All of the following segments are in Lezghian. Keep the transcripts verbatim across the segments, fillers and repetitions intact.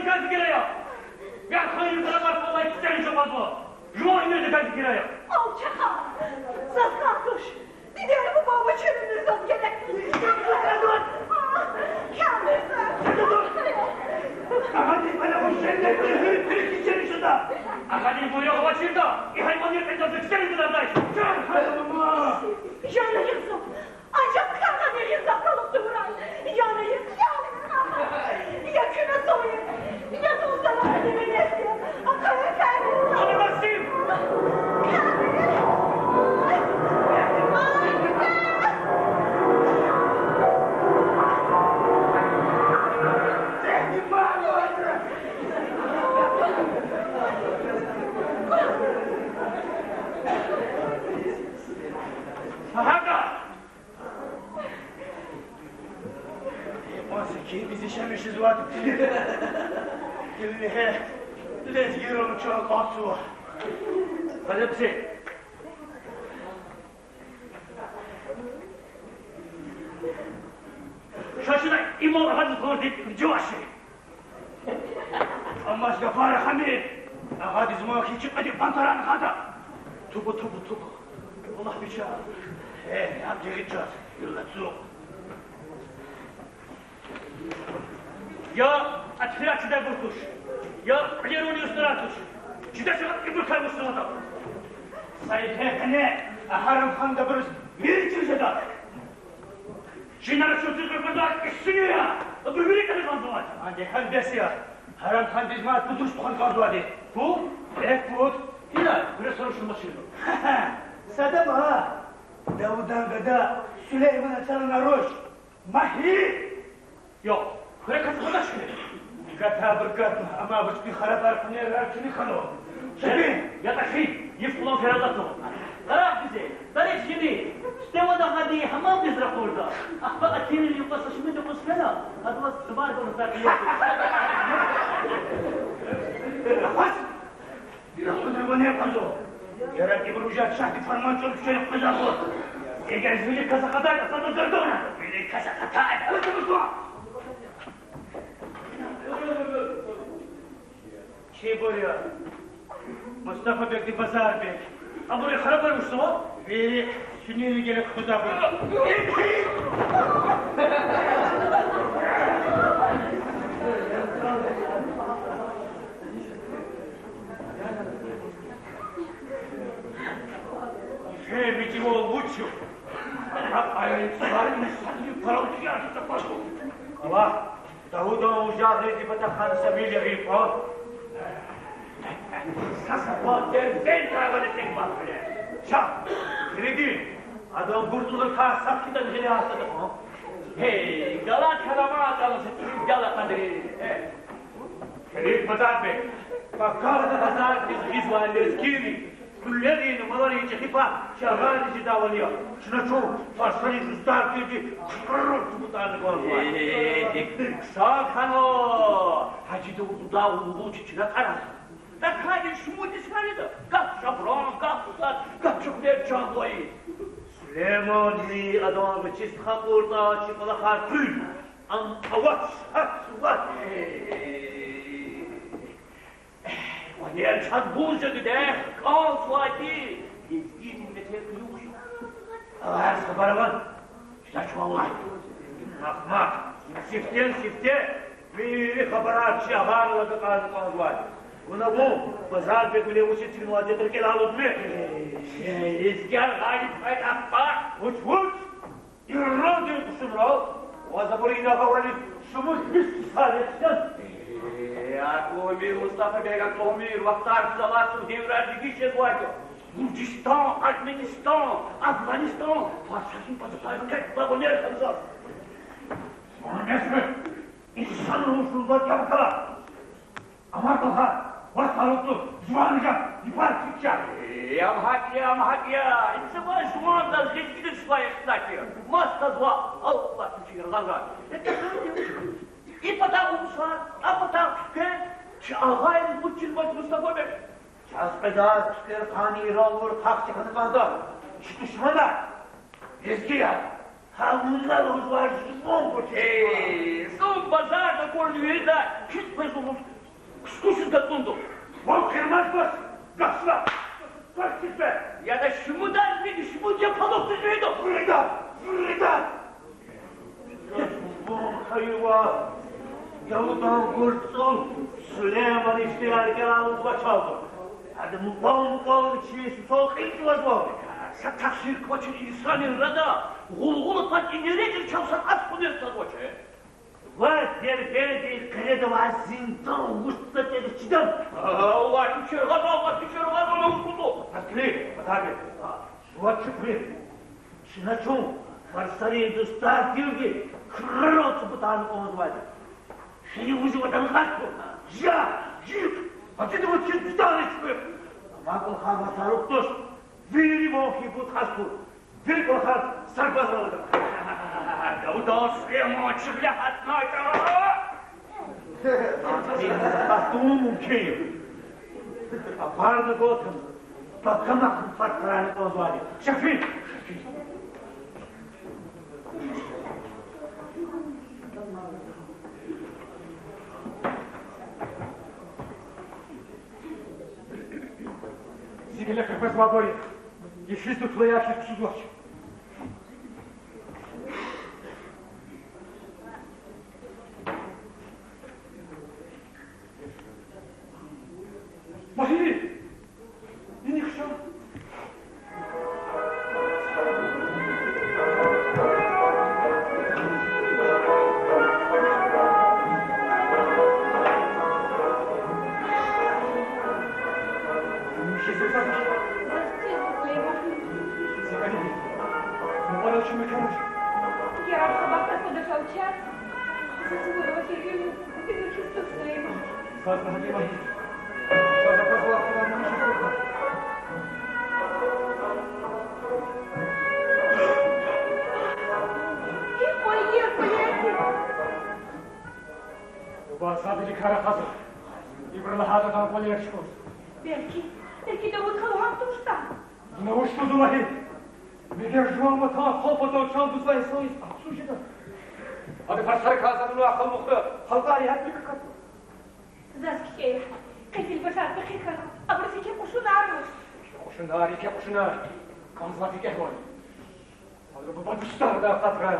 Кафигирая! Ярхайин къарабар палай кичӀе жаваб ва. Жуван уьмуьрдикай фикир ая. Алчахар! Заз кар туш! Диде-буба вуч уьмуьр заз герек? Камил! Агъадин пара вуч женнетдин гьуьрпери кичӀе жеда. Агъадин буйругъ авачирда, и гьайванар патал кичӀе жеда дай. Чан ханума! Жана язук! Анжах кагъани гъиза калугъ тувурай. Яна я, я, я куьне зови. Я тузалара дивинес я. Акъая кани. Ана Максим! Агьа! Кьван секин бизи шемишизватӀа. Гила вегье, лезгийрал чун акьалтзава. Гьеле бици. Ша чна имал гьадаз гъурди жуваши. Амма гафар хами, агъадиз ман хьи чи кьведин пантаран гъада. Тупу, тупу, тупу. Валлагь, бича. Э, ам герек чаз, юллацу. Я атхирар чидайбур туш, я кьилерун юстрар туш. Чидай шагъат ибурукай мусулманар. Са итимхъане Агьарам хандин абуруз вири чир жеда. Жинара чун цуькъуьр квазвай кӀусуни я, абуру вири кӀани кӀанзавай. Анжах гьам бес я. Агьарам хандиз мад пуд туш тухвана кӀанзавайди. Пуд? Эхь, пуд. Гьина, вири сарушни машин. Садама, Давудан гада Сулеймана чалана руш. Магьи! Я, хуьре кас гвадач хьи? Гатабур гатна, амма вучтин харабар къунерар чуьнуьхана. Шепин! Я тахьи, йиф къулан фералатна. Къарагъ бизе, дарих жени, сифте вада гьади гьамамдиз ракъурда. Ахпа атирин юкъа са шумуд юкъуз фена, адаваз сувар гана сакъият. Ахпа Рахуна ване къазо. Яраб ибур ужар шагьди фарман чӀур куьчериз къвезвайбур. Эгер зи вилик кас акъатай, аса дардана. Вилик кас акъатай. Чи бур я. Мустафабегди Базарбег. Абуру харабар мусава? Вири сунени геле худабур. Фемидивал вучу? Гьа къайи цлар инсанни паралчияр тападу. Ава, Давудан ужар гъиз и пата хана са вил ягъин кьван. Са сафа дерден тагъани тек бахъ гъиле. Ша, гъиле гил. Адан гуртлугърикай сад хьидан гъиле астада кьван. Гьей, галат хьаламат алаз чириз гала къадри. Э. Гьериф Базарбег, пакагъда базардиз гъизвай лезгийри, къуьлерин, маларин чӀехи пад чи агъариз жедайвал я. Чна чун фарсани дуьздар тирди кукӀрар тубутӀарна кӀанзавай. Э, дик хъсан хьана. Гьажи Давуд дуда вугъу чи чна кьараз. Такьайди шумуд йис хьанида, гагь шабран, гагь кузат, гагь чухлер чан гвай. Сулейманни адан вичиз хапуртӀа чи кӀвалахар къуьл. Ам авач, гьат вач. Ванер чаз бур жеди дехъ кӀанзавайди, лезгийрин метер куьруь хъуй. Аллагьдиз хабар аван, чидач валлагь. Ахмакь, сифтени-сифте вири хабарар чи агъарал агакьарна кӀанзавай. Вуна вун, Базарбег, виле вучиз тинвал декъ рикӀелай алудмир? Э, лезгияр гъалиб хьайитӀа ахпа. Вуч, вуч? Ирандин кьушунрал ваз абуру инагъ авализ шумуд йис сад яхцӀан. Э, акӀ авамир, Мустафабег, акӀ авамир, вахтар гзаф я, девирар дегиш жезвайди я. Гуржистан, Армянистан, Афгъанистан, Фарсатин патахъай кьве вагонер хьанзава. Мугьаммед, инсан рушулба кавка. Амар калха, ваз талукьлу жуван жа, ипар кича. Э, ам гьакӀ я, ам гьакӀ я. Инсанвай жувандаз лезгидин сувай ихтилат я. Маса зва, алла кучи яргъаза. Э, тахьайтӀа, и патав Усар, а патав Цуьквер, чи агъайриз вуч чизвач, Мустафабег? Чаз къведай Цуьквер къанни Иран авур хъахчи хьана кӀанда. Чи душманар лезгияр. Гьа вуна лугьузвай жуван гуч. Э, зун базарда акурла вирида куьз къвезва Кускусиз гатӀунду. Ван хъирмаз бас, гасла, квачизбе. Яда шумудар вири шумуд я палух тежеда. Вирида, вирида. Вун хайва, Давудан гурцӀул Сулейман иштирар кӀелалзавачалду. Ада мукьвал-мукьвал вичин сусал кьин чӀугвазва. Са тахсир квачир инсанрин арада гъулгъула пад инерекӀар чал са кьас хъунез тазвач. Ва Дербентдин къиреда авай зиндан вучзаватӀа чида. Аллагь, кичӀе гъада, Аллагь, кичӀе гъада, на вуч куту? Аскери, атаби. Жува чукри. Чна чун фарсарин дустар тирди крарал цӀубутарна кӀанзавайди. Шири вужи ватан хату. Жа, жик, гьатида вучиз дустарни чукри. Ама кӀвалахар ватарухъ туш. Вири ван хьи буд хас ту. Вири кӀвалахар сарбазрал ада. Давудан Сулейман чуьхвиле гьатнатӀа. Атун мумкин я. Апарна гватан, пакамахъ фад крарни кӀанзавайди. Шафи! Зи гила къекъвезвайбур я. Йифиз тутлаяр хьиз ксузвач. Магьи! Ини хъша. Буба, сад иликар ахъазва. Ибуру лагьайтӀа, адан кӀвалер чукӀуз. Белки, белки Давуд халу гьам туштӀа? Вуна вуч лугьуда лагьай? Мегер жуван ватан, халкь патал чан дузвай инсанриз аксун жеда? Ада фарсарикай за вуна халу мухдида, халкьари гьатдик акатна. Заз кхьей, къе фил башар пехъи хьана, абуруз еке кьушунар авач. Кьушунар, еке кьушунар. КӀанзавай фикир гьавани? Абуру буба дустардай акъатрай.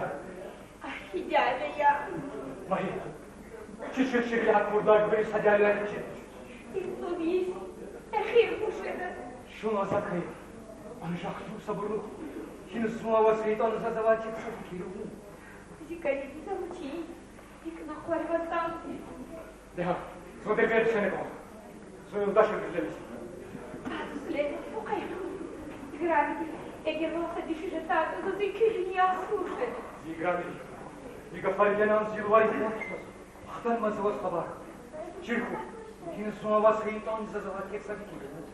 Ахь, дядя я. Магьи, чи чир чирвилер акурдай гуьгъуьниз са дявеяр вичи? Инсанриз эхир вуч жеда? Чун аза кай. Анжах зун сабурлу. Гьиниз зун аваз шейтӀан заз авай тек са фикир авун. Зи кӀаниди за вучин, гьикӀ накъвар ваз кӀанзава. Дегьа, зун Дербент ксаник кван. Зун юлдашрин гуьзлемиз. Сулейман, къайгъу. Играмиди, эгер ваз са диши жедатӀа, заз и куь дуьнья сур жеда. Зи Играмиди, и гафар генани зи лувар ихтилат тукӀваз. Хтанмаз за ваз хабар. Чир хьухь, гьиниз зун аваз шейтӀан заз авай тек са фикир авун.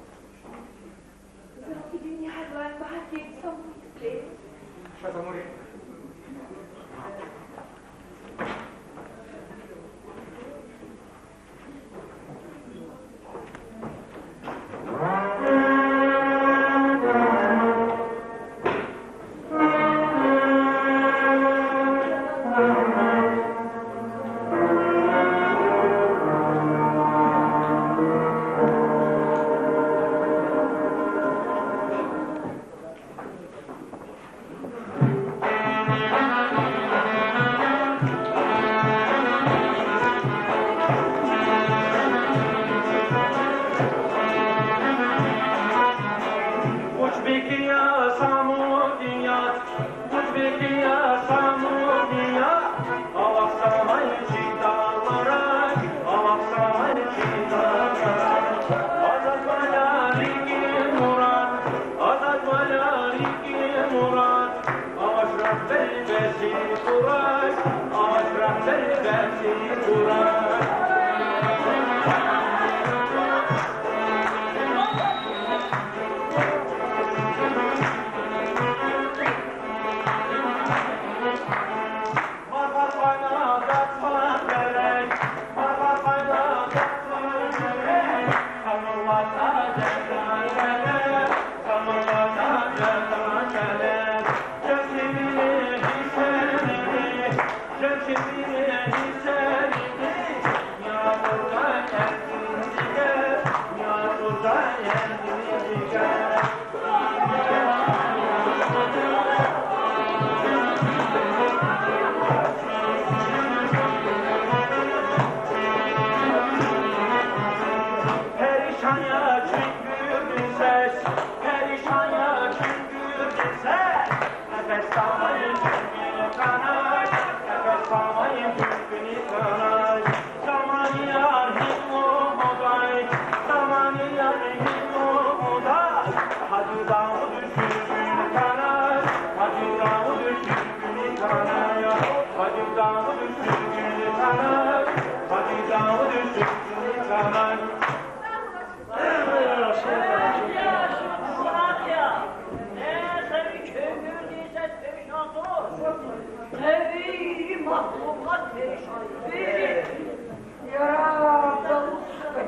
Заз и дуьньядилай багьа тир са муьтӀуьгъ. Ша за муьтӀуьгъ.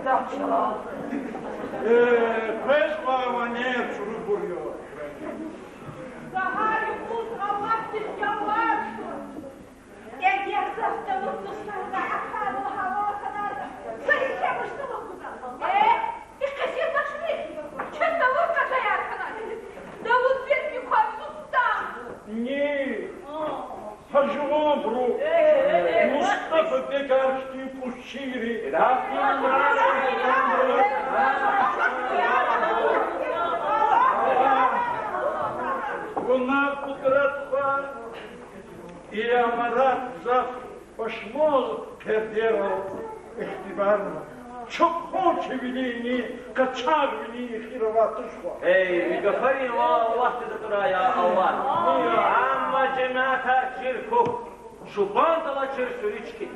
Э, къвез вавани чурубур я. Гьа юкъуз Аллагьдиз ялвар. Эгер заз Давуд дустарда ахъайна гьавал хьанатӀа, за ике муштулух гуда. Э, и къизил башни, чаз Давуд къазаяр хьана. Давуд бегни квай сустан. Ни, гьа жуванбуру, Мустафа бегар хьтин кӀус чири. Вуна, Къудратхъа, и амарат гзаф пашманлу пердерал ихтибарна. Чухъун чи вилини, къачагъ вилин хирава туш хва. Эй, ви гафарин ван Аллагьдиз атурай, я Аллагь. Амма жемятар чир кух, чубандал чир суьруьч хьи.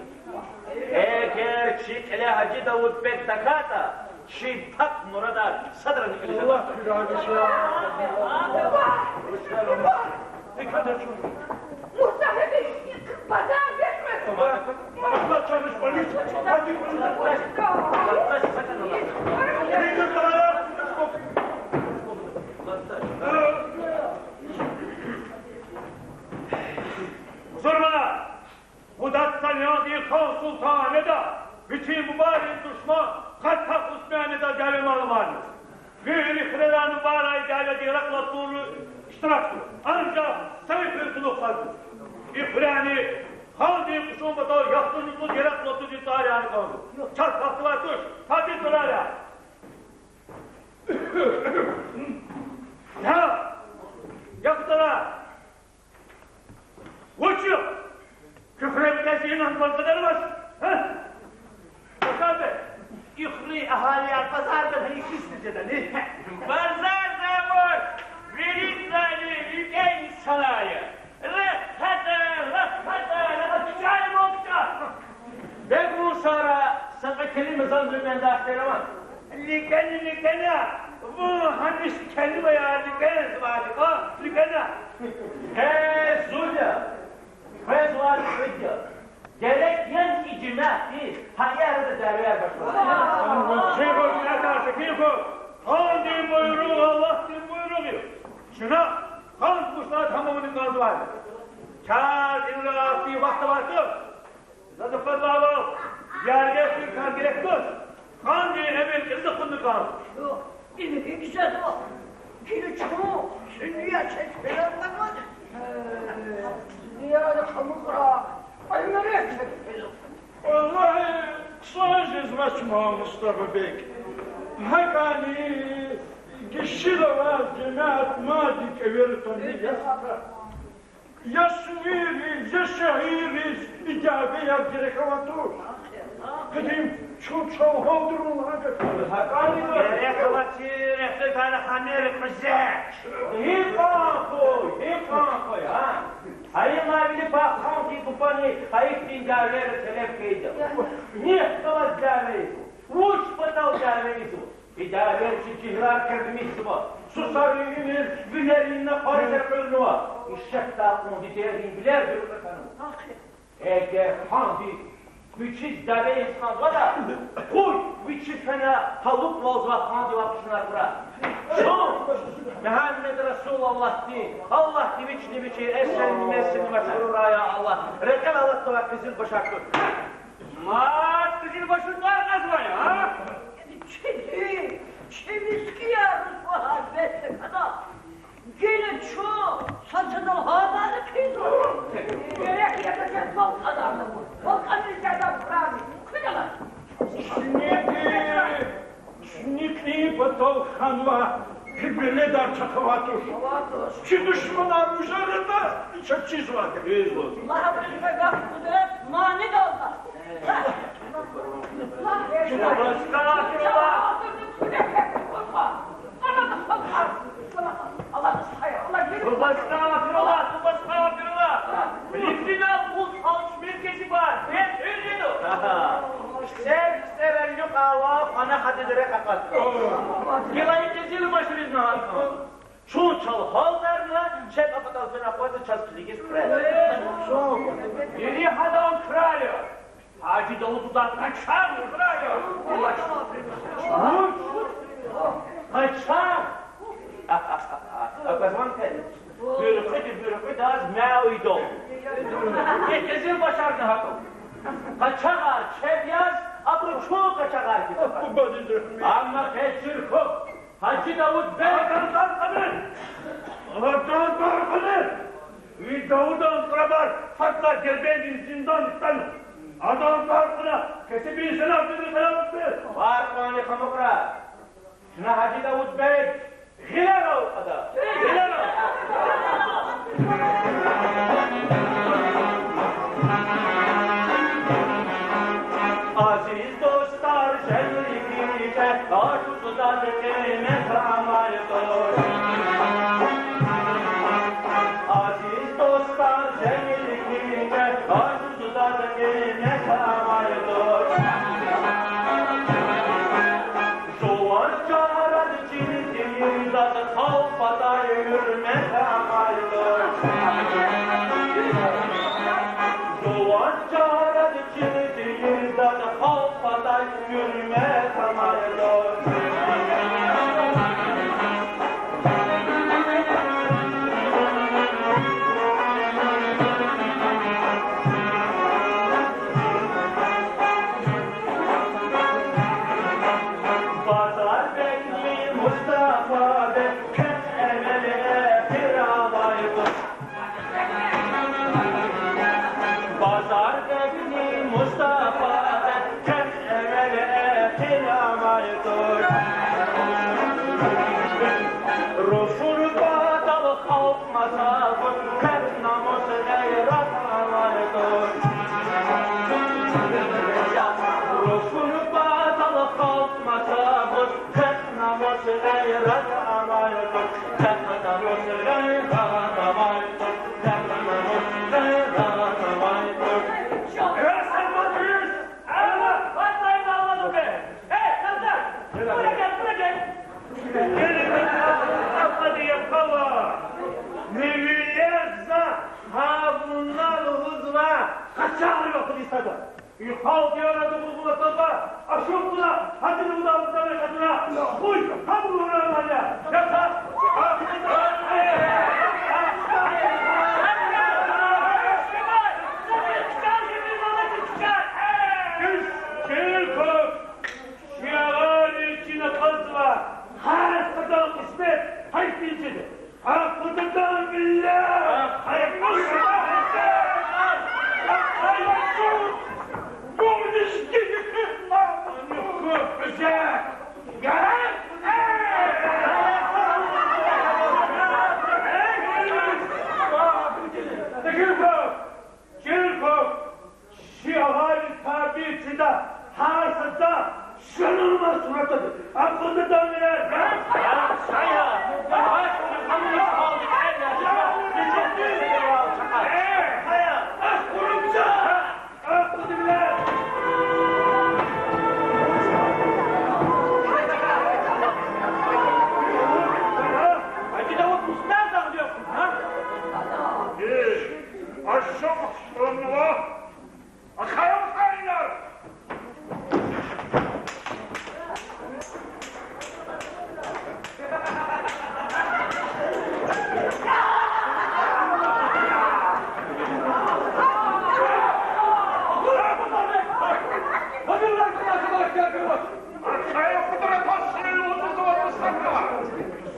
Эгер чи кьиле Гьажи Давуд бег тахьайтӀа, чи пак мурадар садрани кьилиз. Аллагь куьрагиша. Дикъат ачун. Муртаза бегишни базар бекмес. Базар чарыш полиция. Гьади, полиция. Бузурманар! Гудатсаландин хан Султан Агьмеда вичин бубайрин душман Къаттах Усманидал дяве мал амани. Вири хуьрерай бубайрин дяведин рекьел атун иштиракзава. Анжах са хуьр кьулухъ къалурзава. И хуьрени хандин кьушун патал яхцӀурни цӀуд яракь латуди цӀар яна кӀанзава. Чаз вахт авай туш, тади цӀурар я. Я, яхцӀурар! Вуч я? Куь хуьре вилер инал базарда авач, гьа? Базар бе. И хуьруьн агьалияр базарда гьа ишиз жедани? Базарда авач, виридалай рикӀе инсанар я. Рахада, рахада, рахада, чай вокта. Бегун сара са кьве келима заз луьмендахтер ава. ЛикӀена, ликӀена, вун гьамиша келимаяр ликӀензавайди кьван, ликӀена. Къе зун я, къвезвай кьвед я. Герек яни и жемятди гьа и арада дявеяр башламишзава. Чи гьуьрметар секин хьухь, хандин буйругъ Аллагьдин буйругъ я. Чна хандиз муслигьат гьам авуна кӀанзавайди. Чаз инра ахьтин вахт авай туш. Заз аквазвайвал, яргъи хуьн кар герек туш. Хандин эмир кьилиз акъудна кӀанзава. Ина гьикӀ жезва? Гила чун дуьнья чеб хвена аквазвани? Дуьньяда хамукьра, кьве мярекат чеб хвена. Валлагьи, хъсан жезвач ман, Мустафа-бек. ГьакӀни гишила аваз жемят мадни кӀевера атанва. Я сувириз, я шаирриз и дявеяр герек авай туш. Къадим чун чал гьалдурун лагьана. ГьакӀни герек авачир, рехъ тайна хамер къвезвач. Гьикьван хьуй, гьикьван хьуй, гьа? Гьа и мавили пак ханди бубани гьа ихьтин дявейра телеф хьайиди я. Нихъ галаз дявейзава, вуч патал дявейзава? И дявейри чи жигьрар кирмишзава, сусарин уьмуьр вилерин накъвар эцигнава, ишетдай кьван дидейрин вилер дуьркьуь хьанва. Эгер ханди вичиз дяве ийиз кӀанзаватӀа, къуй вичиз фена талукьвалзавай хандивай кьушунар хьурай. Чун Мугьаммед Расулаллагьдин, Аллагьди вични вичи эсирни месирни машгьуррай, я Аллагь, рекьел алатзавай къизилбашар куьн. Мад къизилбашу тӀвар кьазвай, а? Чи, чи мискӀинар русвагьар бес хьана. Гила чун сад-садал гьаларни хъийизва. Герек я гьа чаз балкӀанар, балкӀанриз жеда хурани. Куьн алаз. Чуьнни, чуьнни кьин патал ханва, гьи веледар чахъ авай туш. Чи душманар мужарада чаз чизвайди. Лагь, абуру гаф Къудрат манидалда. Астагъфируллагь. Астагъфируллагь, астагъфируллагь. Рифинал кьул алчмир кесибар, бес уьллиду. Сер, сер алюкъава, хвана хадидре къакъат. Гилани кесил машризна. Чун чал гьалдарна, чеб а патал фена акъвазда чаз килигиз хъре. Вири гьадан крар я. Гьажи Давуд дуда начар крар я. Амма къе чир хьухь, Гьажи Давуд бей. Адан тӀвар кьабил! Адан тӀвар кьабил! Ви Давудан кьурабар гьатта Дербентдин зиндан тан. Адан тӀвар кьуна кесибин сенав тир, къелеватбир. ТӀвар кьванни хамукьра. Чна Гьажи Давуд бей гъилерал кьада. Гъилерал. Азиз дустар, женгли кичӀе, ажуз дад къимет амай туш. Азиз дустар, женгли кичӀе, ажуз дад къимет амай туш. Жуван чарад чин тийирдаз халкь патай гьуьрмет амай туш. Жуван чарад чин тийирдаз халкь патай гьуьрмет амай туш. Базарбекни Мустафабек квехъ эвел эхир авай туш. Базарбекни Мустафабек квехъ эвел эхир авай туш. Руфун патал халкь маса гуз, квехъ намус гъейрат авай туш. Руфун патал халкь маса гуз, квехъ намус гъейрат авай туш. Квехъ намус гъейрат авай туш. Квехъ намус гъейрат авай туш. Раса мадриз! Ава, ватӀай балладу бе. Эй, Сардар! Бурагел, бурагел! Гелин, ахпа дия пава! Мивилер за гьа вуна лугьузва, къачагъри акъудиз тада. И халкь яраду булбула таза, ашукьна, гьадин вуна вуна вуна. Хуй, гьабуру вуна вуна. Яха, ахпа. Чирков, шуягъани чина къазва, гьар садан кьисмет гьахьтинчиди. Акъудаган миллет! Акъудаган миллет! Акъудаган миллет! Чирков! Чирков! Чи агъари табий чида, гьар сада шанумаз суратади. Акъудаган миллет! Ая, ая, ая, акъудаган миллет! Гьажи Давуд, устар дагъдиякъ, гьа? Э, ашукь шумла, ахаям хайнар!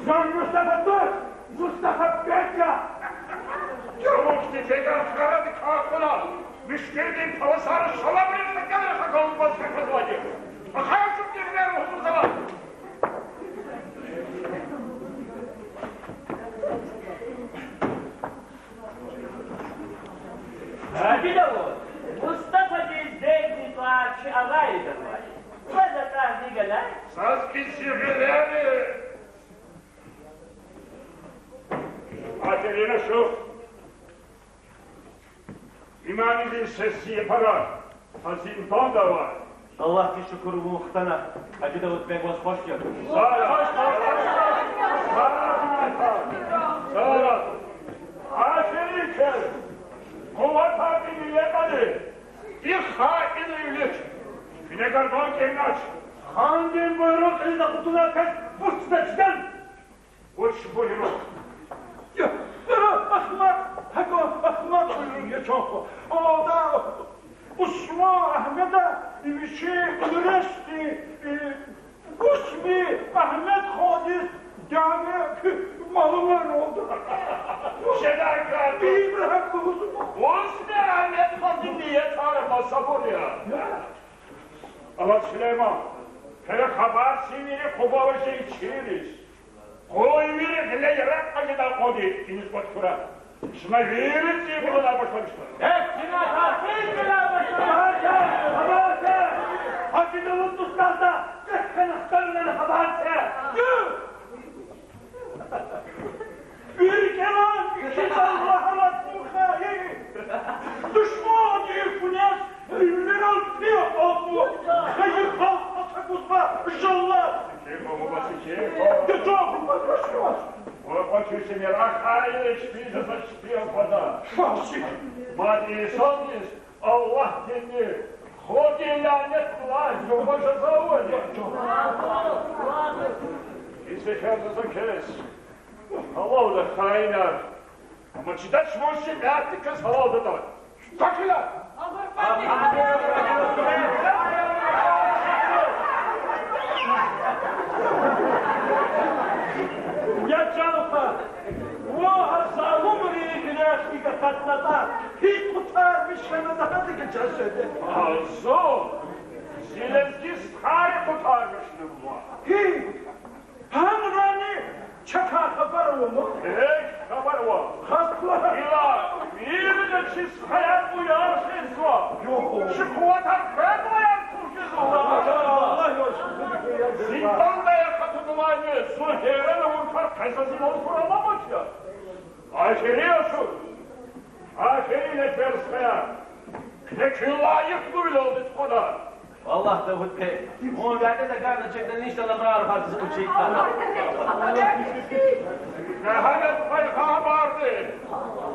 Зун Мустафа туш, Мустафа бег я. Чувухъди жедар хради кар хьуна, муьшкуьрдин паласар шаламрин пекер хьана калунваз хкатнавайди. Ахъа чун дивнер ухмузава. Гьажи Давуд, Мустафадиз бегдин тӀвар чи авайди ганвай. Ваз атӀа гьи галай? Заз и зи гъилери. Аферин, ашукь. Имамидин сес зи япара, а зинданда авай. Аллагьдиз шукур, вун хтана, Гьажи Давуд бег, ваз хуш я. Сара. Сара. Аферин квез. Къуватар ви миллетдин. И хаинвилик фине гарган кӀелнач. Хандин буйругъ кьилиз акъудуна кас вучда чидан. Вуч буйругъ? Я, я, ахмакь, гьакӀан ахмакь буйругъ я, чан хва. Алда, Усман Агьмеда вичин нересни, э, Усми Агьмед халудиз дяве малумарда. Шедай кар. Ибрагьим Усман. Усми Агьмед халудин ниятар маса бур я. Я. Амма Сулейман, куьне хабар це вири Къуба важдин чириз. Къуй вири гъиле яракь хъжедай кьван иниз кӀватӀ хьурай. Чна вири цӀийи пулунал башламишна. Эхь, чна гьа цӀийи пулунал башламишна. Хабар це! Хабар це! Гьажи Давуд устазда кьве хьтин хтанвилер хабар це! Ю! Вири кӀелан, вири кӀелан, Аллагь алатун хайи. Душмандин куьнез вилерал пи акъату, хайи халкь патагузва жаллаз. Сикин хва, буба, сикин хва. Дежо, буба, дежо. Ва къачу семер ахари чпи, жаса чпи акъвада. Фасикь. Мад инсандиз Аллагьдин, Худин лянет лагь, зурба жаза авани. Исехер за кес. Гьалалда хаинар. Амма чидач вун шикаятдиказ гьалалда тӀвар. Такила! Я чан хва, вун а залумрин гъиле гьикӀ акъатнатӀа, гьикӀ къутармиш хьана, за гьадакай чаз жеда. Азо, зи лезги стхари къутармишна вун. Гьи? Гьамрани чакай хабар ава ман? Эхь, хабар ава. Хас лагь. Ила вирна чи стхаяр уяр хьизва. Йо. Чи къуватар къвезваяр туш жезва. Аллагь, Аллагь, Аллагь. Зиндандай акъатунвайни зун гьейран авур кар къе заз инал хьурай ламач я. Ахири асуд. Ахири нефер, стхаяр. Куьне куьн лайихлувилелди тухвана. Валлагь, Давуд пе, вун вядеда агакьна чебда ништа ламар гьатзава чи. Мегьамед пайгъамбарди,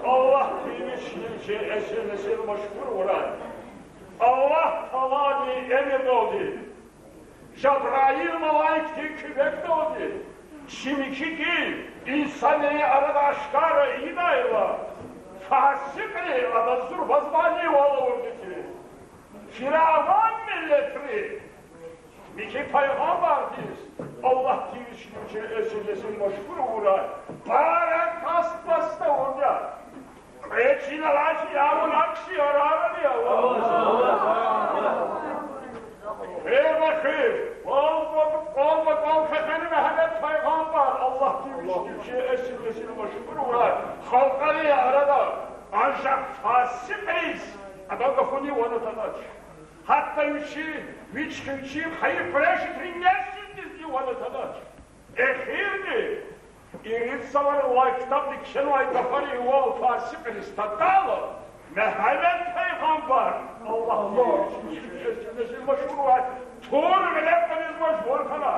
Аллагьди вични чи эсил-несил машгьур авурай, Аллагь Тааладин эмирдалди, Жабраил малаикдин куьмекдалди, чи михьи дин инсанрин арада ашкара ийидайла, фасикьри адаз зурбазвайни вал авурди тир. Фиравун миллетри михьи пайгъамбардиз, Аллагьди вични чи эсил-несил машгьур авурай, пара кас паста авурди я. Кьве чилелай чи явун акси арарани ава. Гьерда хьи, къвалба, къвалба, къвалба хьана Мегьамед пайгъамбар, Аллагьди вични чи эсил-несил машгьур авурай халкьарин арада, анжах фасикьриз адан гафуни ван атанач. Гьатта вичи, вич хьи вичин хайи Къурейшитрин несилдизни ван атанач. Эхирни ирид йисалай ктабда кхьенвай гафарин вал фасикьриз татайла, Мегьамед пайгъамбар, Аллагьди вични чи эсил-несил машгьур авурай, тур гъиле кьуниз мажбур хьана.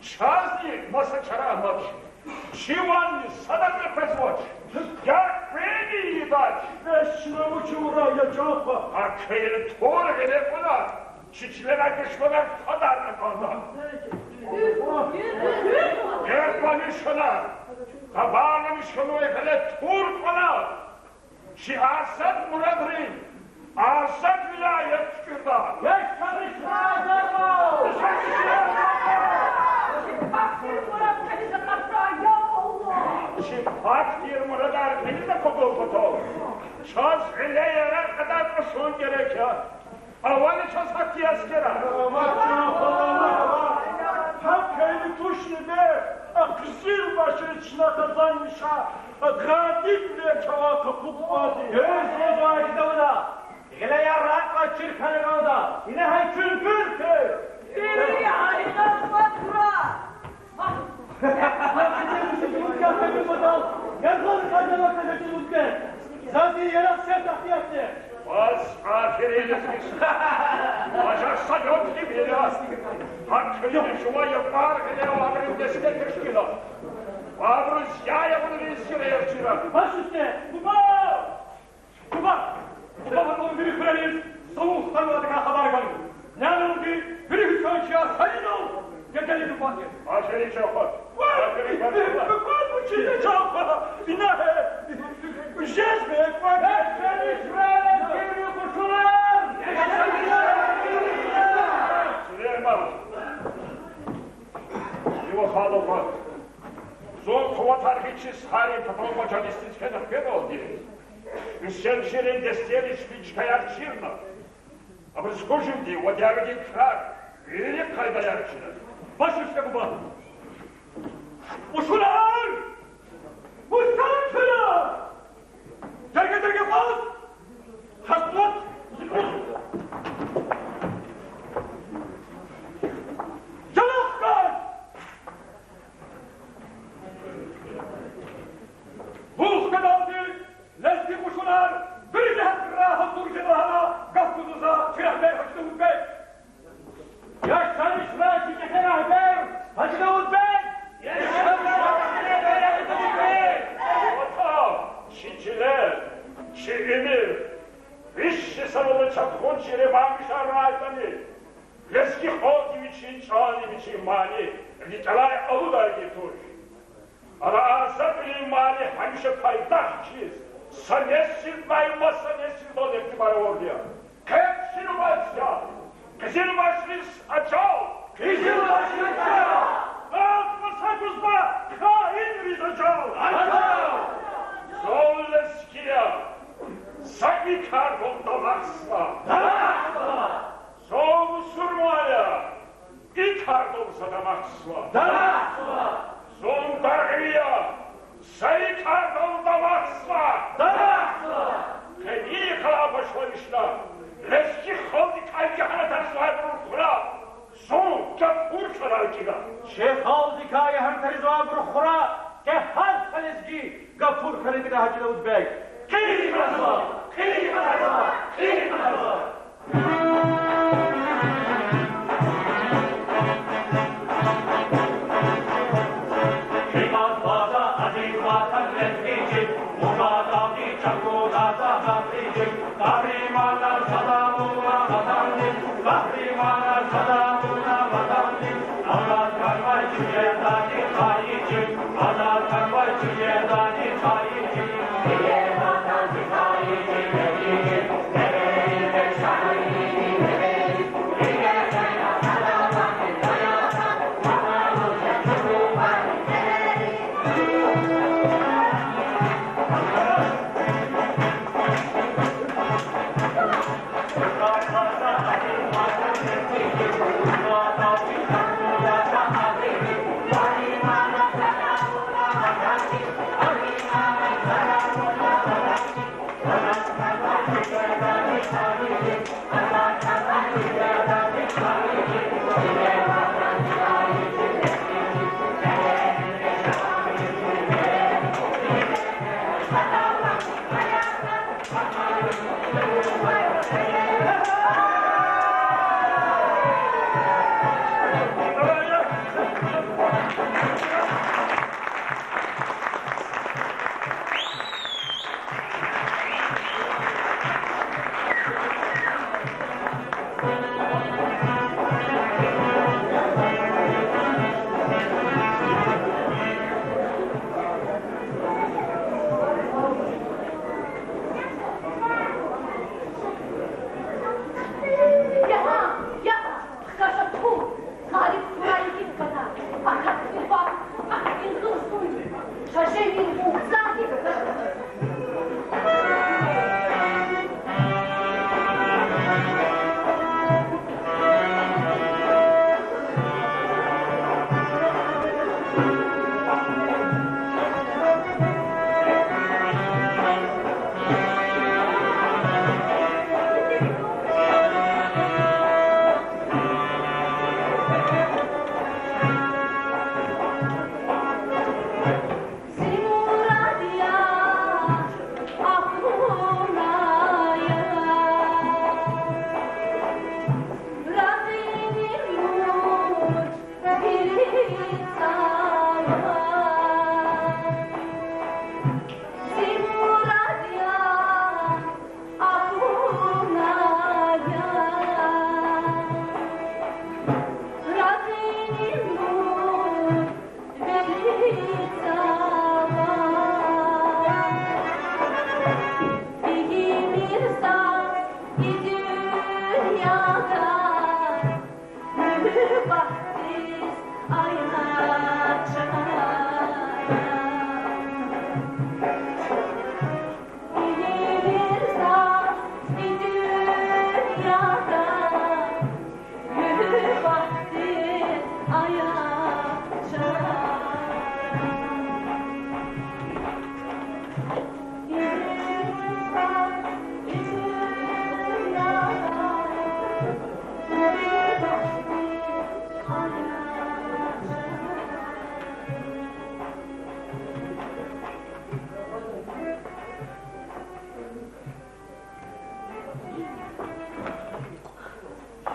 Чазни маса чара амач. Чи ванни садазни къвезвач. Я кьвени ийидач. Бес чна вуч авурай, я чан хва? Гьа квейри тур гъиле кьуна, чи чилерай душманар тадарна кӀанда. Гербани шана, гъабарни шанвай гъиле тур кьуна, чи азад мурадрин азад вилаят туькӀуьрда. Чи пак тир мурадар кьилиз акъудун патал, чаз гъиле яракь кьадар кьушун герек я. Авани чаз гьахьтин аскерар? Гьа квейри тушни бес, а къизилбашри чна къазанмиша, а гъадибри чавай къапу кпӀарди. Дуьз лугьузва, Давуда. Гъиле яракь кьаз чир хьана кӀанда. Ина гьа чуьнгуьр тир. Вири гьайиф кватра. Бес ахири лезгист. Ажа салют кибира. Гьа куьне жува япар гъиле ва абурун десте тешкила. Ва абуруз я ягъунриз сира ярчира. Баш уьсте, буба! Буба! Буба, ватан вири хуьрериз, Савун хтанвайдакай хабар гана. Нянавди вири гьуьцванчияр хайидал гедели дубатир. Ахири чапа. Вай! Ахири чапа. Беквар бу чизе чапа. Ина гье. Жез беквар. Ахири чапа, вири къушунар. Алукьа, зун къуватар гъиз чиз, гьарин патал мажалисдиз фена хкведалди, Гьуьсен-Ширин дестейриз фи чкаяр чирна. Абуруз хьуй жуьреди ва дяведин крар, вири къайдаяр чира. Баш уьсте, буба. Къушунар! Вуч хьана чна? Дерге-дерге кьаз! Хасбулат! Ялахъ кьаз! Вух кадалди лезги къушунар вири жигьетра гьазур жеда лагьана гаф гузва за чи регьбер Гьажи Давуд бег. Яшамиш хьурай чи чӀехи регьбер Гьажи Давуд бег! Яшамиш хьурай чи регьбер Гьажи Давуд бег! Ватан, чи чилел, чи уьмуьр, виш йисаралди чаз гъун чи реванш арнайтӀани, лезги халкьди вичин чӀални вичин мани рикӀелай алудайди туш. Ана азадвилин мани гьамиша пайдах хьиз, са несилдай маса несилдал ихтибар авурди я. Къе чилмасда къизилбашриз ажал! Къизилбашриз ажал! Акъваз гузва хаинриз ажал! Ажал! Зун лезги я, за и кардал дамахзава! Дамахзава! Зун мусурман я, и кардал за дамахзава! Дамахзава! Зун дагъви я, за и кардал дамахзава! Дамахзава! Къенин йикъара башламишна лезги халкьдикай ягьанатар ийизвайбурун хура зун гапур хьана кӀанда. Чи халкьдикай ягьанатар ийизвайбурун хура къе гьар са лезги гапур хьана кӀанда, Гьажи Давуд бег. Кьил кьазва, кьил кьазва, кьил кьазва!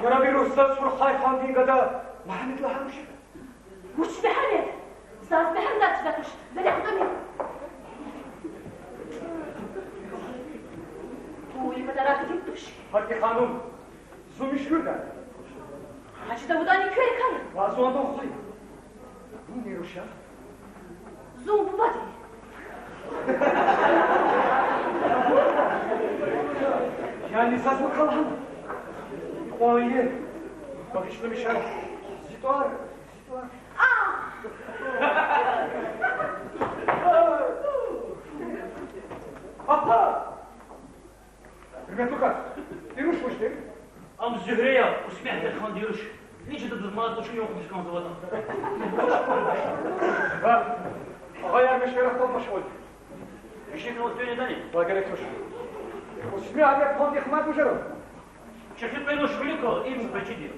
Яраб, и руш заз Сурхай хандин гада Мегьамед лагьай руш я. Вуч, Мегьамед? Заз Мегьамед чида туш, веле кутӀунин. Вун и кӀвадарай хьтин туш. Гьатта, ханум, зун муьшкуьрда. Гьажи Давудани квер кай? Ва зун адан хва я. Вун и руш я? Зун бубади. Яни заз вуна лагьана? Кьван я, багъишламиша, зи тӀвар. А! Папа! Гьуьрметлу кас, и руш вуч тир? Ам Зуьгьре я, Кьусмехмед хандин руш. Вичи дадаз мад лучун югъ хъувуз кӀанзаватӀа. Ва, агъаяр машваратдал машгъул я. Вичин кӀвалах туьнедани? Ва герек туш. Кьусмехмед хандихъ мад вужар ава? ЧӀехи къвезвач вилик, им бажиди.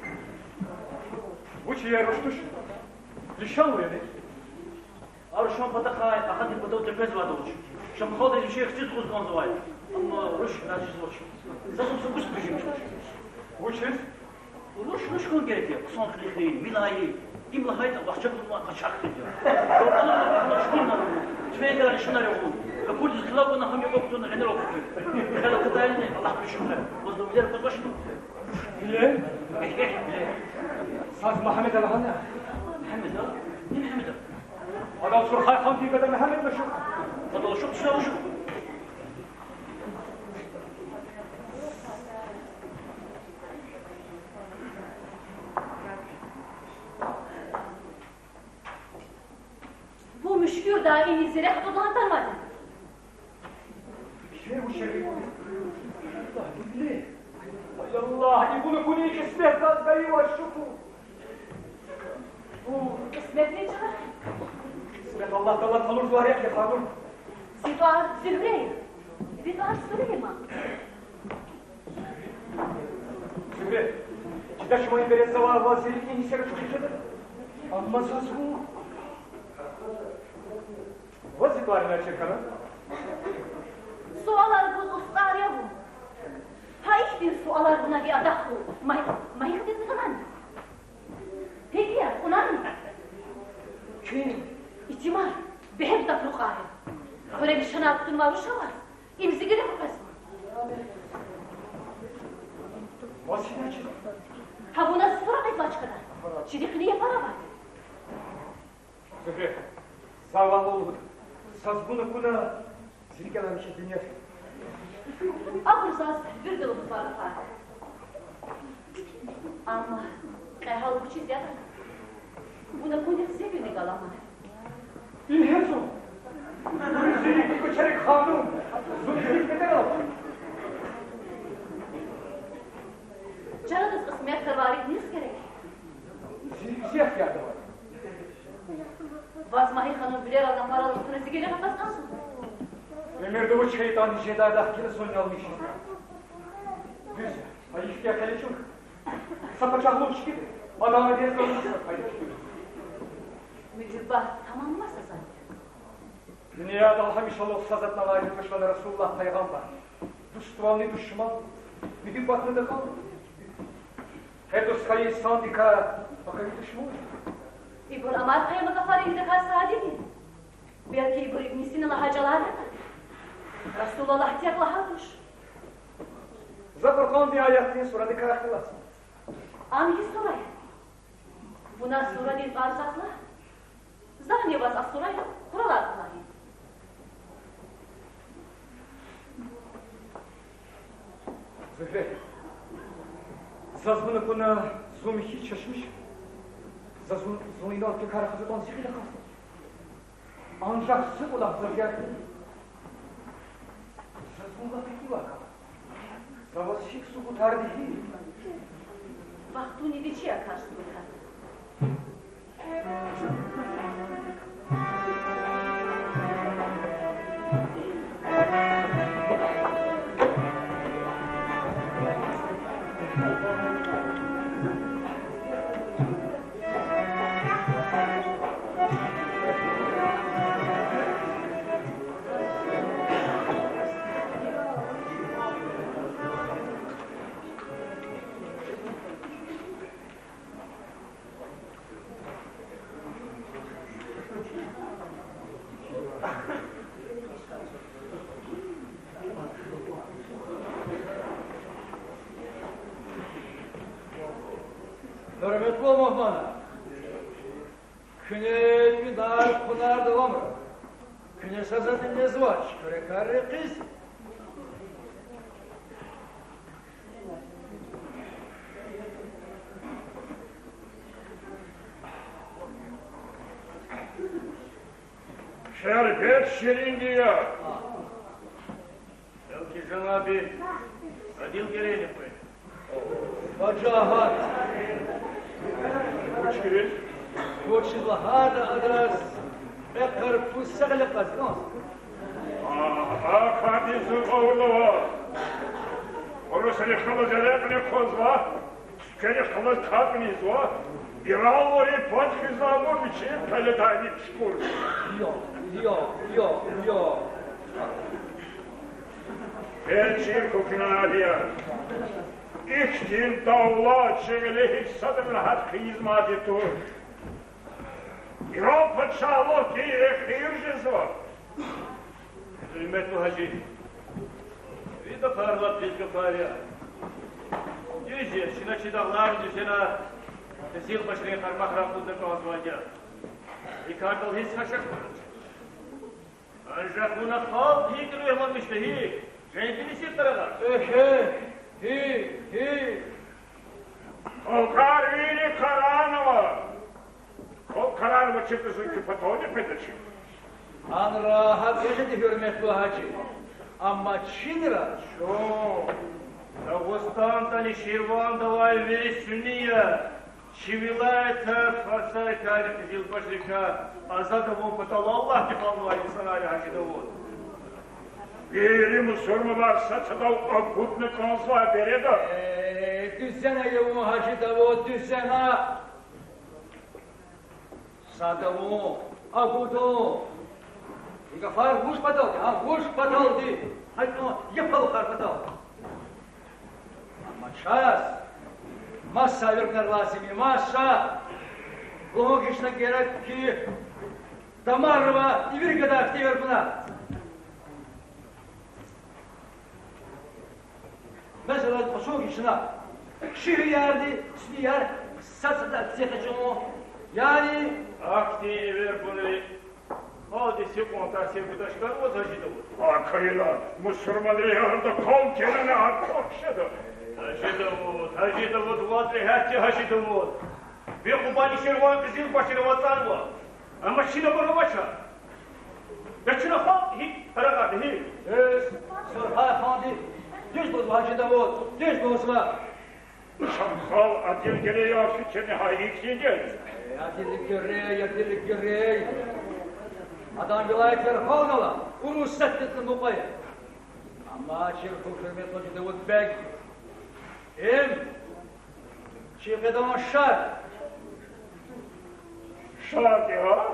Вуч я, руш туш? Лишан вур яни? А рушан патахъай акъатин патав текъвезвайди вуч? Шамхалдиз вичин хци тухуз кӀанзавай. Амма руш разизвач. Заз ам са кӀус бежимиш туш. Вучиз? Руш руш хьун герек я, хъсан кьилихъ, милайи. Им лагьайтӀа, вахча кьунвай къачагъ хьиз я. Калкъанар лагьана чукурна, тфенгер, лишанар ягъун. Капурдиз хилафна гьам юкьва кутуна, гъенел акъудун. Хел акъатайла, Аллагь пешуна. Ваз вилер кузвачни? Вилер? Эхь, эхь, вилер. Заз Мегьамеда лагьана. Мегьамеда? Ни Мегьамеда? Адал Сурхай хандин гада Мегьамед машгьур. Адал шух чна вужу. Вун муьшкуьрда, иниз зи рехъ атӀудан атанвайди. Ай Аллагь, ибур акуни кьисмет заз гайила, шукур. Вун кьисметни чӀала. Кьисмет Аллагь Таала къалурзавай рехъ я, ханум. Зи тӀвар Зуьгьре я. Ви тӀвар Сулейман. Зуьгьре, чидач, ман бере завай ваз зи рикӀин гьиссер ачухиз жеда. Амма заз вун. Ваз зи тӀварни чир хьана? Суалар гуз устӀар я вун. Гьа ихьтин суалар гуна ви адахъ, ма-, майихъдиз гъилани? Гьикьяр, кьунани? Куьн итимар, бегьер даф рукьар я. Хуьре лишанар кутунвай руш аваз, им зи геле къекъвезва. Ваз гьина чида? Гьа вуна сура кьезвай чкада. Чирикъни япар авайди. Зуьгьре, завай лугьуда, заз вун акуна зи рикӀелай михьи дуьнья фин. Абур заз вирида лугьузвай гафар. Амма кьегьал вучиз ятӀа, вун акунихъ зи вилик аламай. Ингье зун. Вун зи рикӀ кӀвачерик, ханум, зун зи рикӀ патал. Чарадиз кьисмет хьанвай рикӀ низ герек? Зи, зи ихтиярда авай. Ваз Магьи ханум вилерал, напарал кутуна зи геле къекъвез кӀанзава? Уьмуьрда вуч хьайитӀани жедайдахъ гила зун ялмиш жезва. Дуьз я, гьа ихьтин къеле чун. Са пачагьлугъ чкиди, адан дерт галаз са пайда чкиди. Муьгьуьббат тамам маса затӀ я. Дуьньядал гьамишалугъ са затӀни авайди туш лагьана Расулуллагь пайгъамбар. Дуствални душман, муьгьуьббатни дакӀан. Гьа дуст хьайи инсандикай пака душман. Ибур Амар пай гафарин идакай садиди? Белки ибур Ибн Сина лагьай чӀалар ятӀа? Расулуллагь тек лагьай туш. За Къуръандин аятрин сурадикай ихтилатзава. Ам гьи сура я? Вуна сурадин тӀвар заз лагь. Зани ваз а сура хуралай кӀвалах ийин. Зуьгьре, заз вун акуна зун михьиз чешмиш. Заз зун, зун инал пекар ахъайиз атӀан зи гъил акъатзава. Анжах зи кӀвалах заз яргъи. Заз вун лап икӀ вакӀа. За ваз гьикӀ субутарди гьи? Вахтунин вичи я кар субутарди. Вана, куьне тӀуьнар-хъунар давамра. Куьне са затӀни незвач, куьрекар рекьиз. Шербет ширинди я. Белки жанаби адил герейни къведа. Пачагьат. Вучиз? Вучиз лагьайтӀа адаз экъ карпуз са гъиле кьаз кӀанз. А, а кардиз зун къавурда ава. Урусрихъ галаз эрекьни хъвазва, цуькверихъ галаз капӀни ийизва, Иралайри пад хьиз абур вичин къеледайни чукӀур. Йо, йо, йо, йо. Э, чир хьухь, куьне ади я. Ихьтин давлат чи виле гьич садрани гьат хъийизмайди туш. Иран пачагьлугъди эхир жезва. Гьуьрметлу гьажи, ви гафар лап гьич гафар я. Дуьз я, чна чи дагъларни дуьзена, къизилбашрин къармахрай акъудна кӀанзавайди я. И кардал гьич са шак авач. Анжах вуна халкь гьикӀ руьгьламишда, гьикӀ, женгиниси къарагъар. Эхь, гьи, гьи. Халкьар вири къарагънава. Халкь къарагъ авачиртӀа зун куь патавни къведачир. Гьанра гьакӀ жеди, гьуьрметлу гьажи. Амма чинра чун Дагъустандани Ширвандилай вири сунни я. Чи вилаятар фарсайрикай, къизилбашрикай азад авун патал Аллагьди халнавай инсанар я, Гьажи Давуд. Вири мусурманар са цадав агудна кӀанзавай береда. Э, дуьзена я вун, Гьажи Давуд, дуьзена. Сад авун, агудун. И гафар вуж паталди, а, вуж паталди? ГьакӀ япалахар патал. Амма чаз маса эверунар лазим я, маса. Лугьун хьи, чна герек хьи, дамарра ва ивир гада хьтин эвер гуна. Месела, къачун хьи чна, шуьгьуьярди, суннияр сад-садаз цихъ эцигун, яни ахьтин эвер гуни халкьдиз гьикьван таъсир гудач хьанваз, Гьажи Давуд? Акайла, мусурманри арада кал генани артух жеда. Гьажи Давуд, Гьажи Давуд, ваз регьят я, Гьажи Давуд. Ви Къубани Ширван къизилбашрив ацӀанва. Амма чина абур авач. Я чна халкь гьикӀ къарагъарда, гьикӀ? Э, Сургьай ханди дуьз лугьузва, Гьажи Давуд, дуьз лугьузва. Чан хал адил герек я, фикирни гьа ихьтин герек. Э, адил герек, адил герек. Адан вилаятар халнава, урус сад хьтин мукьва я. Амма чир хьухь, гьуьрметлу Гьажи Давуд-бег. Им чи къведан шартӀ. ШартӀ я?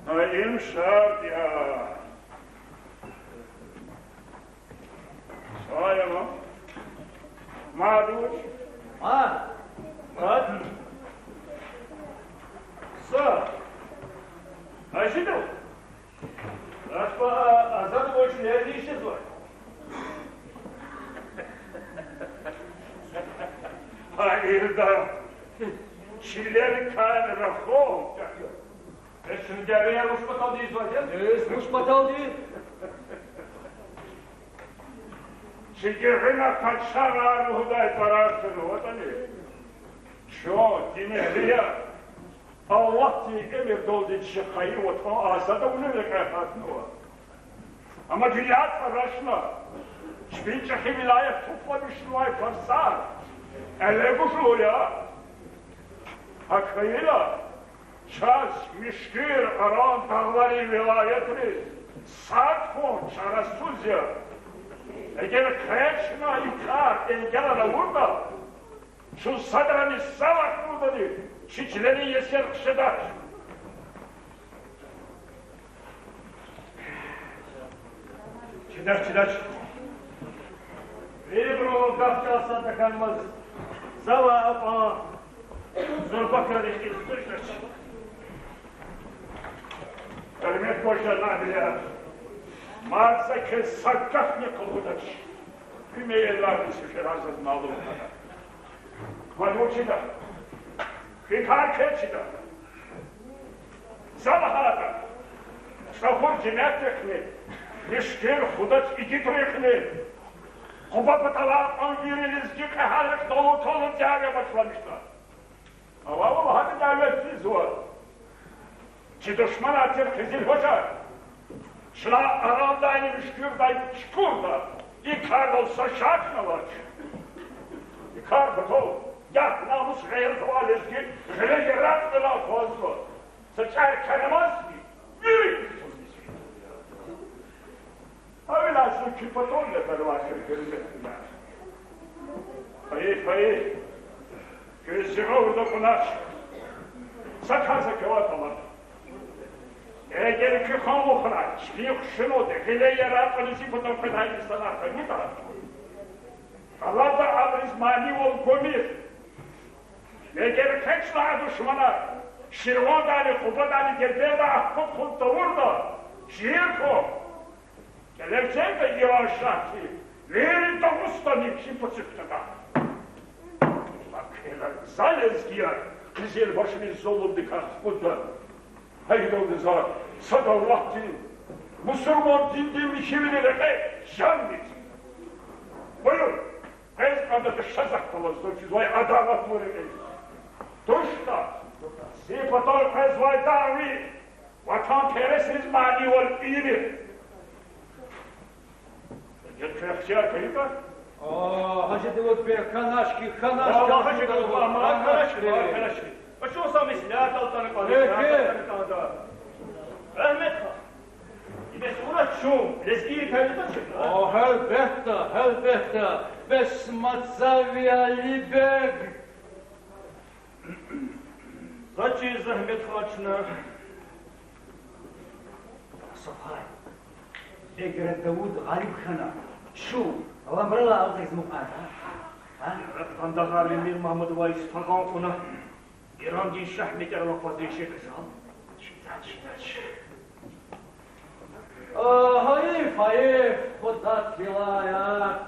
Гьа, им шартӀ я. Суал ама? Мад вуч? Мад? Мад? Са. Гьажи Давуд. Ахпа азад авай чилер нишезвай? Гьа, ирда, чилерикай рахун. Бес чун дявеяр вуч паталди ийизвай? Бес вуч паталди? Чи гуьгъуьна къачагъар лугьудай тӀварар хьанватӀани, чун динэгьли я. Аллагьдин эмирдалди чи хайи ватан азад авунин рекье гьатнава. Амма дуьнья кьарашна, чпин чӀехи вилаят тухумишнавай фарсар элегъуж я. ГьакӀ хьайила, чаз Муьшкуьр, Аран дагъларин вилаятри сад хьун чарасуз я. Эгер къе чна и кар энгелар авуртӀа, чун садрани са вахтундани чи чилерин есер хъжедач. Чидач, чидач. Вирибурун гаф чӀал сад тахьанмаз, завай акьван зурба крарикӀиз туштач. Гьуьрмет гуж, жанавилер, мад за квез са гафни къалудач. Куьмек ийидлани сеферар заз малум хьана. Ва вучида? И кар квез чида? За лагьайтӀа, ЦӀахур жемятдихъни, Мишкир худач игитрихъни, Къуба паталай кьван вири лезги кьегьалрихъ далу-калу диар я башламишда. Ава ва гьакӀ дяве тийизва. Чи душманар тир къизилбашар чна арандайни Мишкирдай чукурда, и кардал са шакни авач. И кар патал як намус-гъейрат авай лезги гъиле яракьвилер акъвазва. Са чӀар кар амазни, вири кутуниз. Гьавиляй зун куь патал ятарвай хьи, гьуьрметлуди. Гьайиф, гьайиф. Куьн зи гъавурда кьунач. Са кар за квевай тӀалаб. Эгер куь ханлухрай чпин хушуналди гъиле яракьуниз зи патав къведай инсанар хьайитӀа, тӀалабда абуруз манийвал гумир. Эгер къе чна, душманар, Ширвандайни Къубадайни Дербентдай ахкъуд хьун тавурда, шиир ква, гележегда Иран шагьди вири Дагъустандин чи пацук тада. Ва квелай за лезгияр къизилбашриз зулумдикай хкудда, гьа идалди за сад Аллагьдин, мусурман диндин михьивилин рекье ян ийида. Буюр, къвез кӀандатӀа ша захъ галаз, зун чизвай адаватлу рекье. ТуштӀа, зи патав къвезвай дагъви ватанпересриз манийвал ийир. Эгер квехъ ихтияр хьайитӀа. Гьажи Давуд бей, хьанач хьи, хьанач хьи, Гьажи Давуд бей, хьанач хьи, хьанач хьи. Ачух, са меслятдал атана кӀанда, меслятдал атана кӀанда. Агьмед хан, и меслят чун, лезгийрикай ятӀа чи? Гьелбетда, гьелбетда. Бес мад за ви, Алибег. За чи, Агьмед хан, чна. Сухай, эгер Давуд гъалиб хьана, чун аламралай алкӀиз мукьвада, а? Къандагъарви Мир Магьмудавай стакьан кьуна, Ирандин шагь метӀерал акъваздай шей ксал? Чидач, чидач. О, гьайиф, гьайиф, Худат вилаят.